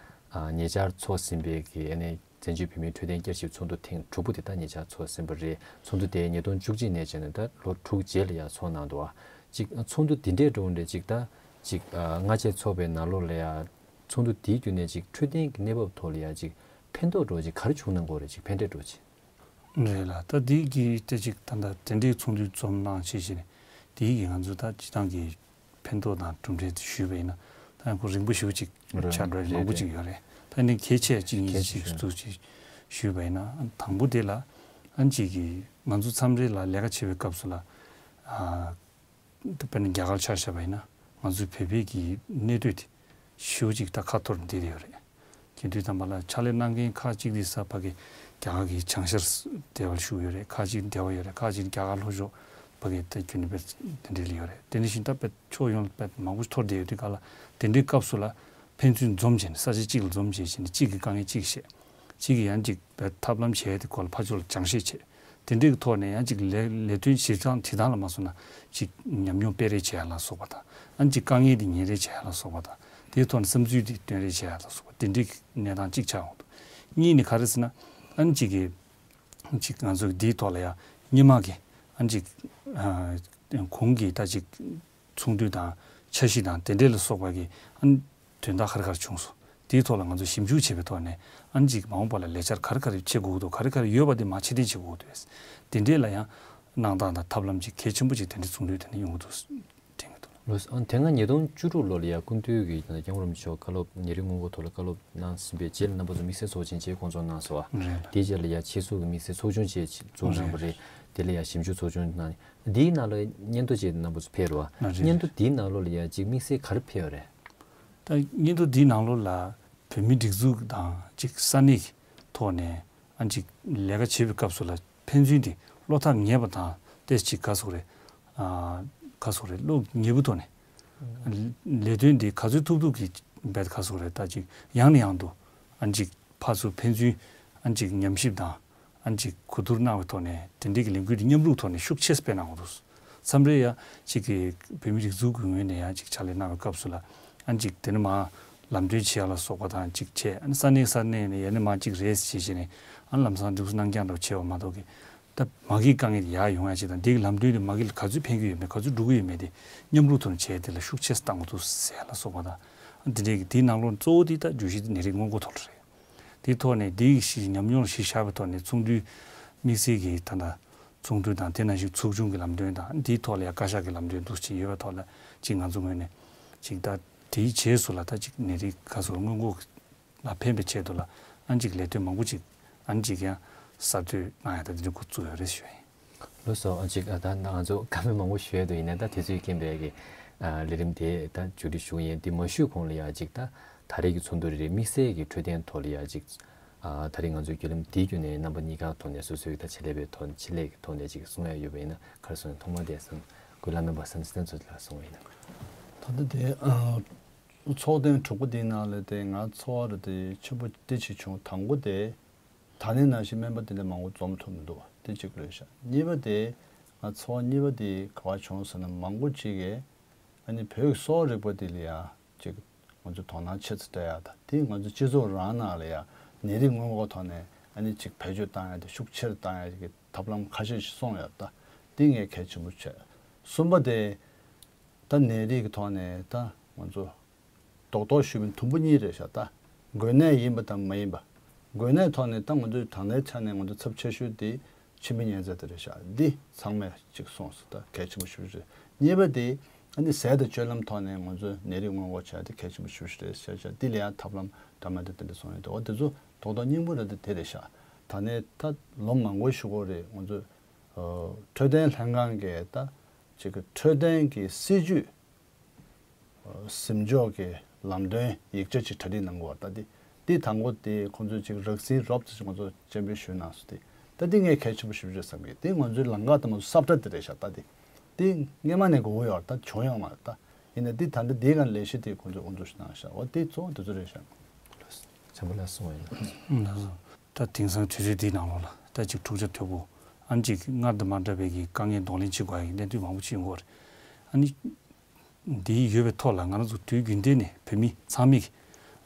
ཨ་ཉེ་ཆར་ཚོགས་ཟིན་པའི་གི་ཨ་ནི་བཙན་བྱོལ་བོད་མིའི་འཕྲོད་བསྟེན་བསྐྱར་ཞིབ་ཚོགས་འདུ་ཐེངས་དྲུག་པོ་དེ་ད་ཉེ་ཆར་ཚོགས་ཟིན་པ་རེད། ཚོགས་འདུ་དེ་ཉིས་སྟོང་བཅུ་གཅིག་ནས་བྱས་ནས་ད་ལོ་དྲུག་རྗེས་ལ་ཡང་ཚོགས་གནང་འདུག་ཨ་ཅིག་ཚོགས་འདུ་འདི་འདྲའི་འགྲོ་འདྲ་ཅིག་ད་ཅིག་ཨ་སྔ་རྗེས་ཚོགས་པའི་ནང་ལོགས་ལ་ཡང་ཚོགས་འདུ་དེའི་བརྒྱུད་ནས་ཅིག་འཕྲོད་བསྟེན་གྱི་གནས་བབ་ཐོག་ལ་ཡང་ཅིག་ཕན་ཐོགས་འགྲོ་ཅིག་ག་རེ་བྱུང་གནང་གི་ཡོད་རེད། ཅིག་ཕན་འབྲས་འགྲོ་ཅིག་རེད་ལ། ད་འདི་གི་ད་ཅིག་ད་ལྟ་དེ་འདྲའི་ཚོགས་འདུ་འཛོམས་གནང་བྱས་བྱས་ནས་དེའི་གི་ང་ཚོ་ད་སྤྱི་བཏང་གི་ཕན་ཐོགས་དང་གྲུབ་འབྲས་དེ་ཞུས་པ་ཡིན་ན་ད་ཡང་ཁོ་རིང་པོ་ཞེ་པོ་ཅིག་རེད། ཆགས་འགྲོ་རེད། མང་པོ་རེད། ཅིག་ཡོད་རེད། ད་ནི་གལ་ཆེ་ཅིག་གལ་ཡིན་ཆེ་ཅིག་ཤོས་ཐུགས་ཅིག་ཞུས་པ་ཡིན་ན་དང་པོ་དེ་ལ་ཨ་ཅིག་གི་ང་ཚོ་མཚམས་རེ་ལ་ལས་ཀ་བྱེད་པའི་སྐབས་སུ་ལ་ཨ་ད་དཔེར་ན་རྒྱ་གར་ཆ་བཞག་པ་ཡིན་ན་ང་ཚོའི་བོད་པའི་གི་གནས་སྡོད་དེ་ ཞེ་པོ་ཅིག་ད་ཁ་འཐོར་བསྡད་ཡོད་རེད། དེ་དུས་ཙམ་པ་ལ་ཕྱག་ལས་གནང་མཁན་ཁག་ཅིག་དེ་ས་ཕ་གི་རྒྱ་གར་གྱི་བྱང་ཤར་སྡེ་བར་བཞུགས་ཡོད་རེད། ཁག་ཅིག་སྡེ་བ་ཡོད་རེད། ཁག་ཅིག་རྒྱ་གར་ལྷོ་ཕྱོགས་ཕ་གི་ད་རྒྱུན་ནས་དཔེ་དེ་འདྲས་ལ་ཡོད་རེད། དེ་ནས་བཞིན་ད་དཔེ་ཕྱོགས་ཡོངས་ལ་དཔེ་མང་པོ་འཐོར་བསྡད་ཡོད་དུས་ག་ལ་དེ་འདྲའི་སྐབས་སུ་ལ་ཕན་ཚུན་འཛོམས་བྱས་ནས་ས་ཆ་གཅིག་ལ་འཛོམས་བྱས་བྱས་ནས་གཅིག་གི་དཀའ་ངལ་གཅིག་བཤད། གཅིག་གིས་ཡང་གཅིག་དཔེ་ཐབས་ལམ་བྱས་ཏེ་སྐོར་ལ་ཕར་ཕྱོགས་ལ་སྦྱང་བཤད་བྱས། དེ་འདྲའི་ཐོག་ནས་ཡང་གཅིག་ལས་ལས་དོན་བྱེད་སྟངས་བྱེད་སྟངས་ལ་མ་སོང་ན་གཅིག་ཉམས་མྱོང་སྤེལ་རེས་བྱེད་ཡ་ལ་སོགས་པ་དང་། ཨ་ནི་གཅིག་དཀའ་ངལ་དེ་ཉེན་རེས་བྱེད་ཡ་ལ་སོགས་པ་དང་། དེའི་ཐོག་ནས་བསམ་ཚུལ་དེ་སྟོན་རེས་བྱེད་ཡ་ལ་སོགས་པ་དེ་འདྲའི་གནས་སྟངས་གཅིག་ཆགས་ཡོང་འདུག་གཉིས་ནི་ག་རེ་ཟེར་ན། ཨ་ནི་གཅིག་གིས་གཅིག་ང་ཚོ་འདིའི་ཐོག་ལ་ཡང་སྔོན་མ་གི་ཨ་ནི་གཅིག་ཨ་གོང་གི་ད་གཅིག་ཚོགས་འདུ་དང་འཆར་གཞི་དང་དེ་འདྲས་ལ་སོགས་པ་གི་ཨ་ནི་དོན་དག་ག་རེ་ག་རེ་བྱུང་སོང་། དེའི་ཐོག་ལ་ང་ཚོ་ཞིབ་འཇུག་བྱས་པའི་ཐོག་ནས་ཨ་ནི་གཅིག་མ་འོངས་པ་ལ་ལས་འཆར་ག་རེ་ག་རེ་བྱེད་དགོས་ཀྱི་འདུག་ག་རེ་ག་རེ་ཡོད་པ་དེ་མར་ཕྱིར་འཐེན་བྱེད་དགོས་ཀྱི་འདུག་དེ་འདྲས་ལ་ཡང་གནང་སྟངས་དང་ཐབས་ལམ་གཅིག་གལ་ཆེན་པོ་གཅིག་དེ་འདྲས་ཚོགས་འདུ་དེ་འདྲས་ཡོང་གི་འདུག་དྲན་གྱི་འདུག་ལགས་སོ། ཨ་ནི་དེ་སྔ་ཉིས་སྟོང་བཅུ་དྲུག་ལོ་ལ་ཡང་སྐུ་མདུན་གྱིས་ད་སྐྱབས་མགོན་རིན་པོ་ཆེ་བཀའ་སློབ་ནད་རིགས་སྔོན་འགོག་ཐོག་ལ་བཀའ་སློབ་གནང་ཟིན་པའི་རྗེས་ལ་རྣམ་པ་ཚོ་དམིགས་བསལ་ཚོགས་ཆེན་བཅས་བསྐོང་ཚོགས་གནང་སོང་བ། རེད་ལགས། དེའི་རྗེས་ལ་ཡང་ཕྱིས་སུ་གི་དམིགས་བསལ་ཚོགས་ཆུང་བཅས་ཚོགས་གནང་བ་རེད། དེ་ལ་ཡང་ཞིབ་འཇུག་ཚོགས་ཆུང་གནང་། འདིའི་ནང་ལ་སྙན་ཐོ་བཅས་རྣམ་པ་ཚོ་ཕེབས་རེད་བ། ལགས་རེད། སྙན་ཐོ་འདིའི་ནང་ལོགས་ལ་ཡང་གཅིག་དམིགས་བསལ་ག་རེ་ཕེབས་ཡོད་རེད། ད་སྙན་ཐོ་འདིའི་ནང་ལོགས་ལ་བོད་མིའི་སྒྲིག་འཛུགས་དང་གཅིག་ས་གནས་ཀྱི་ཐོག་ནས་ཨ་ཅིག་ལས་ཀ་བྱེད་པའི་སྐབས་སུ་ལ་ཕན་ཚུན་དེ་བློ་ཐག་ཉེ་བ་དང་ཏོག་ཙམ་ག་ཟེར་དགོས་རེད། ཨ་ག་ཟེར་དགོས་རེད། བློ་ཉེ་པོའི་ཐོག་ནས་ལས་དོན་འདི་ག་ཚོད་ཐུབ་ཐུབ་ཀྱིས་འབད་ག་ཟེར་དགོས་རེད། ད་ཅིག་ཡང་ནས་ཡང་དུ་ཨ་ཅིག་ཕར་ཚུར་ཕན་ཚུན་ཨ་ཅིག་ཉམས་ཞིབ་དང་། ཨ་ཅིག་གོ་བསྡུར་གནང་བའི་ཐོག་ནས་དེ་འདྲའི་གི་ལས་འགུལ་དེ་མཉམ་རུབ་ཐོག་ནས་ཤུགས་ཆེ་སྤེལ་གནང་དགོས་འདུག་མཚམས་རེ་ཡང་ཅིག་གི་བོད་མིའི་སྒྲིག་འཛུགས་ཀྱི་ངོས་ནས་ཡང་ཅིག་ཕྱག་ལས་གནང་བའི་སྐབས་སུ་ལ་ཨ་ཅིག་དེ་ནས་མར་ལམ་སྟོན་བྱེད་ཡ་ལ་སོགས་པ་དང་ཅིག་བྱས། ཨ་ནི་ས་གནས་ས་གནས་ནས་ཡ་ནས་མར་ཅིག་རེས་བྱས་བྱས་ནས་ཨ་ནི་ལམ་སང་འདུག་སེ་གནང་རྐྱང་འདྲ་བོ་བྱས་པ་མ་གཏོགས་ཀྱི། ད་མ་གིའི་དཀའ་ངལ་དེ་ཡར་ཡོང་ཡ་ཅིག་དང་། འདི་གི་ལམ་སྟོན་དེ་མ་གི་ལ་ག་ཚོད་ཕན་གྱི་ཡོད་མེད། ག་ཚོད་འགྲོ་གི་ཡོད་མེད་དེ་མཉམ་རུབ་ཐོག་ནས་བྱས། དེ་ལ་ཤུགས་ཆེ་ཙམ་བཏང་དགོས་འདུག་ཟེར་ཡ་ལ་སོགས་པ་དང་། ཨ་འདི་འདྲའི་གི་དེའི་ནང་ལོགས་གཙོ་བོ་དེ་ད་བརྗོད་གཞི་དེ་ནད་རིགས་སྔོན་འགོག་ཐོག་ལ་རེད། དེའི་ཐོག་ནས་དེའི་གཞི་ཉམས་མྱོང་གཞི་བཞག་པའི་ཐོག་ནས་ཚོགས་འདུའི་དམིགས་བསལ་གྱི་ད་ལྟ་ཚོགས་འདུ་དང་དེ་ནང་བཞིན་ཚོགས་ཆུང་གི་ལམ་སྟོན་དང་། དེའི་ཐོག་ལ་ཡང་བཀའ་ཤག་གི་ལམ་སྟོན་འདུག་ཅིག་ཡོད་པའི་ཐོག་ལ་ཅིག་ང་ཚོ་ངོས་ནས་ཅིག་ད་དེའི་རྗེས་སུ་ལ་ད་ཅིག་ནད་རིགས་ག་ཚོད་སྔོན་འགོག་ལ་ཕན་པའི་ཆེད་དུ་ལ་ཨ་ཅིག་ལས་དོན་མང་པོ་ཅིག་ཨ་ཅིག་ཡང་གསར་གཏོད་གནང་ཡ་ད་དེ་འདྲ་འགོ་བཙུགས་ཡོད་རེད་ཞུ་ཡ་ཡིན། ལགས་སོ། ཨ་ཅིག་ཨ་ད་ང་ཚོ་བཀའ་མོལ་མང་པོ་ཞུ་ཡ་འདུག་ཡིན་ན་ད་དུས་ཚོད་རྐྱེན་པས་ཀྱི་ཨ་ལས་རིམ་དེ་ད་མཇུག་སྒྲིལ་ཞུ་གི་ཡིན། དེ་མ་ཞུས་གོང་ལ་ཡ་ཅིག་ད་ད་རེས་ཀྱི་ཚོགས་འདུ་རེ་རེ་དམིགས་བསལ་གྱི་འཕྲོད་བསྟེན་ཐོག་ལ་ཡ་ཅིག་ཨ་ད་རེས་ང་ཚོའི་བརྒྱུད་ལམ་དེའི་བརྒྱུད་ནས་རྣམ་པ་གཉིས་ཀ་ཐོག་ནས་སོ་སོའི་ད་ཆེད་ལས་པའི་ཐོག་ཆེད་ལས་ཀྱི་ཐོག་ནས་ཅིག་གསུང་ཡ་ཡོད་པ་ཡིན་ན་ག་རེ་གསུང་ཡ། ཐོག་མ་དེ་སང་སྐུ་བླ་སྨན་པ་བསམ་གཏན་ཚོ་ལ་གསུང་བ་ཡིན་ན། ད་ལྟ་དེ་ཨ། ཚོགས་ཐེངས་དྲུག་པ་དེའི་ནང་ལ་དེ་ང་ཚོར་དེ་ཆེན་པོ་དེ་ཅིག་བྱུང་། དང་པོ་དེ་ད་ནི་ནང་བཞིན་སྨན་པ་དེ་འདྲ་མང་པོ་འཛོམས་ཐུབ་མི་འདུག་དེ་གཅིག་རེད་ཤག་གཉིས་པ་དེ་ང་ཚོར་གཉིས་པ་དེ་ག་པར་བྱུང་ཟེར་ན། མང་པོ་ཅིག་གིས་ཨ་ནི་བོད་ཀྱི་གསོ་བ་རིག་པ་དེ་ལ་ཡ་ཅིག་ང་ཚོས་དོ་སྣང་ཆེ་ཙམ་སྤྲད་ཡ་དང་། དེ་ང་ཚོ་སྤྱི་ཚོགས་རང་ནང་ལ་ཡ་ནད་རིགས་སྔོན་འགོག་ཐོག་ནས་ཨ་ནི་ཅིག་བེད་སྤྱོད་བཏང་ཡ་དེ་ཤུགས་ཆེར་བཏང་ཡ་གི་ཐབས་ལམ་ཁ་ཤས་ཤིག་གསུངས་ཡོད། ད་དེ་ངས་གལ་ཆེན་པོ་བྱས། གསུམ་པ་དེ་ད་ནད་རིགས་ཀྱི་ཐོག་ནས་ད་ང་ཚོ་རྡོག་རྡོག་ཞུས་པ་ཡིན་ན་དུམ་བུ་གཉིས་རེད་ཤག་ད་འགོས་ནད་ཡིན་པ་དང་མ་ཡིན་པ། འགོས་ནད་ཐོག་ནས་ད་ང་ཚོས་ད་ལྟའི་ཆ་ནས་ང་ཚོ་ཚབས་ཆེ་ཤོས་དེ་མཆིན་པའི་གཉན་ཚད་དེ་རེད་ཤག་འདི་ཚང་མས་གཅིག་གསུངས་སོང་། ད་གལ་ཆེན་པོ་ཞེ་པོ་ཅིག་རེད། གཉིས་པ་དེ་ཨ་ནི་ཟས་དང་སྤྱོད་ལམ་ཐོག་ནས་ང་ཚོས་ནད་རིགས་སྔོན་འགོག་བྱ་ཡ་དེ་གལ་ཆེན་པོ་ཞེ་པོ་ཅིག་རེད་ཤག་འདི་ལ་ཡང་ཐབས་ལམ་འདྲ་མིན་དེ་འདྲ་གསུངས་ཡོད་དེ། འོ་དེ་ཚོ་རྡོག་རྡོག་སྙིང་པོ་རེད། དེ་དེ་རེད་ཤག་ད་ནས་ད་ལོ་མང་པོའི་གཞུག་གུ་རེད། ང་ཚོས་འཕྲོད་བསྟེན་ལྷན་ཁང་གིས་ད་ཅིག་གི་འཕྲོད་བསྟེན་གྱི་སྲིད་ཇུས་ཟིན་འཇོག་གི་ལམ་སྟོན་ཡིག་ཆ་ཅིག་གྲ་སྒྲིག་གནང་དགོས་པ། ད་འདི་འདི་དང་པོ་དེ་ཁོང་ཚོས་ཅིག་རགས་ཟིན་རོབ་ཙམ་ཅིག་ང་ཚོ་སྤྱན་འབུལ་ཞུས་གནང་སོང་། དེ་ད་འདི་ངས་གལ་ཆེན་པོ་ཞེ་པོ་ཅིག་བསམ་གི། དེ་ང་ཚོའི་ལམ་ཁ་དང་མ་སོ་ས་བཀྲ་དེ་རེད་ཤག་ད་འདི་འདི་སྔོན་མ་ནས་དགོས་ཀྱི་ཡོད་རེད། ད་བྱུང་ཡོད་མ་རེད། ད་ཡིན་ན་འདི་ད་ལྟ་འདི་ག་ལས་གཞི་དེ་ཁོང་ཚོས་དབུ་འཛུགས་ཤིག་གནང་ཤག་འོ་དེ་གཙོ་བོ་དེ་ཚོ་རེད་ཤག་བྱམས་པ་ལགས་གསུང་བ་ཡིན་ན། ད་དེང་སང་དུས་ཚོད་འདིའི་ནང་ལོགས་ལ་ད་ཅིག་འཁྲུག་ཆ་དོད་པོ། ཨ་ནི་ཅིག་སྔར་དང་མ་འདྲ་བའི་གི་དཀའ་ངལ་གདོང་ལེན་བྱེད་དགོས་ཡ་གི་གནད་དོན་མང་པོ་ཅིག་ཡོང་གི་ཡོད་རེད། ཨ་ནི་འདི་ཡོད་པའི་ཐོག་ལ་ང་རང་ཚོ་དུས་རྒྱུན་ལྡན་ནས་བོད་མི་ཚང་མས་ཀྱི་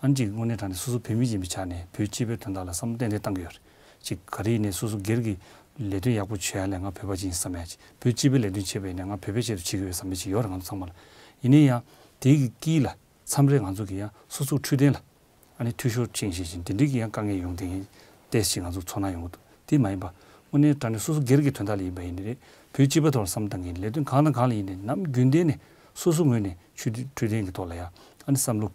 ཨ་ནི་ཅིག་དངོས་གནས་དྲང་གནས་སོ་སོ་བོད་མི་ཡིན་པའི་ཆ་ནས་བོད་སྤྱི་པའི་དོན་དག་ལ་བསམ་བློ་ཏན་ཏན་བཏང་གི་ཡོད་རེད། ཅིག་ག་རེ་ཡིན་ནའི་སོ་སོ་སྒེར་གྱི་ལས་དོན་ཡག་པོ་བྱེད་ཡ་ལས་ང་བོད་པ་ཅིག་ཡིན་བསམ་ཡ་ཅིག་བོད་སྤྱི་པའི་ལས་དོན་བྱེད་པ་ཡིན་ན་ང་བོད་པའི་ཆེད་དུ་བྱེད་ཀྱི་ཡོད་བསམ་ཡ་ཅིག་ཡོད་རེད། ང་ཚོ་ཚང་མ་ལ། ཡིན་ན་ཡང་དེའི་གི་དཀྱིལ་ལ་མཚམས་རེ་ང་ཚོ་གི་ཡང་སོ་སོའི་འཕྲོད་བསྟེན་ལ་ཨ་ནི་འཐུས་ཤོར་ཕྱིན་བཞིན་བཞིན་དེ་འདྲའི་གི་ཡང་དཀའ་ངལ་ཡོང་དེ་ཏོག་ཙམ་ང་ཚོ་ཚོར་སྣང་ཡོང་གི་འདུག་དེ་མ་ཡིན་པ་དངོས་གནས་དྲང་གནས་སོ་སོ་སྒེར་གྱི་དོན་དག་ལ་ཡིན་པ་ཡིན་ནའི་རེད། བོད་སྤྱི་པའི་ཐོག་ལ་བསམ་བཏང་གི་ལས་དོན་གང་དང་གང་ལ་ཡིན་ནའི་ནམ་རྒྱུན་ལྡན་ནས་སོ་སོ་ངོས་ནས་འཕྲོད་འཕྲོད་བསྟེན་གྱི་ཐོག་ལ་ཡང་ཨ་ནི་བསམ་བློ་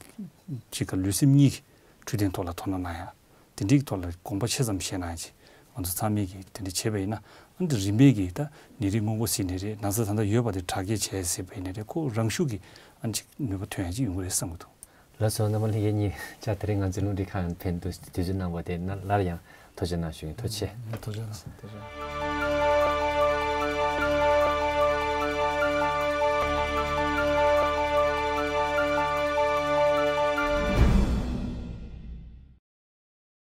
གཅིག་ག་ལུས་སེམས་གཉིས་ཀྱི་འཕྲོད་བསྟེན་ཐོག་ལ་དོ་སྣང་གནང་ཡ། དེ་འདྲའི་ཐོག་ལ་དགོངས་པ་ཆེ་ཙམ་བཞེས་གནང་ཡ་ཅིག་ང་ཚོ་ཚང་མས་ཀྱིས་དེ་འདྲ་བྱས་པ་ཡིན་ན་ཨ་ནི་རིམ་པས་ཀྱིས་ད་ནད་རིགས་སྔོན་འགོག་ཟེར་ནའི་རེད། ན་ཚ་ད་ལྟ་ཡོད་པ་དེ་དྲག་སྐྱེད་བྱས་ཟེར་བ་ཡིན་ནའི་རེད། ཁོ་རང་ཤུགས་ཀྱིས་ཨ་ནི་ཅིག་ནུས་པ་ཐོན་ཡ་ཅིག་ཡོང་གི་རེད་བསམ་གྱི་འདུག་ལགས་སོ། རྣམ་པ་ལྷན་རྒྱས་གཉིས་ཆ་དེ་རིང་ང་ཚོའི་རླུང་འཕྲིན་ཁང་ཕན་དུ་དུས་ཚོད་གནང་བ་དེ་ན་སླར་ཡང་ཐུགས་རྗེ་གནང་ཞུ་ཡིན། ཐུགས་རྗེ་ཆེ། ཐུགས་རྗེ་གནང་། ཐུགས་རྗེ་གནང་།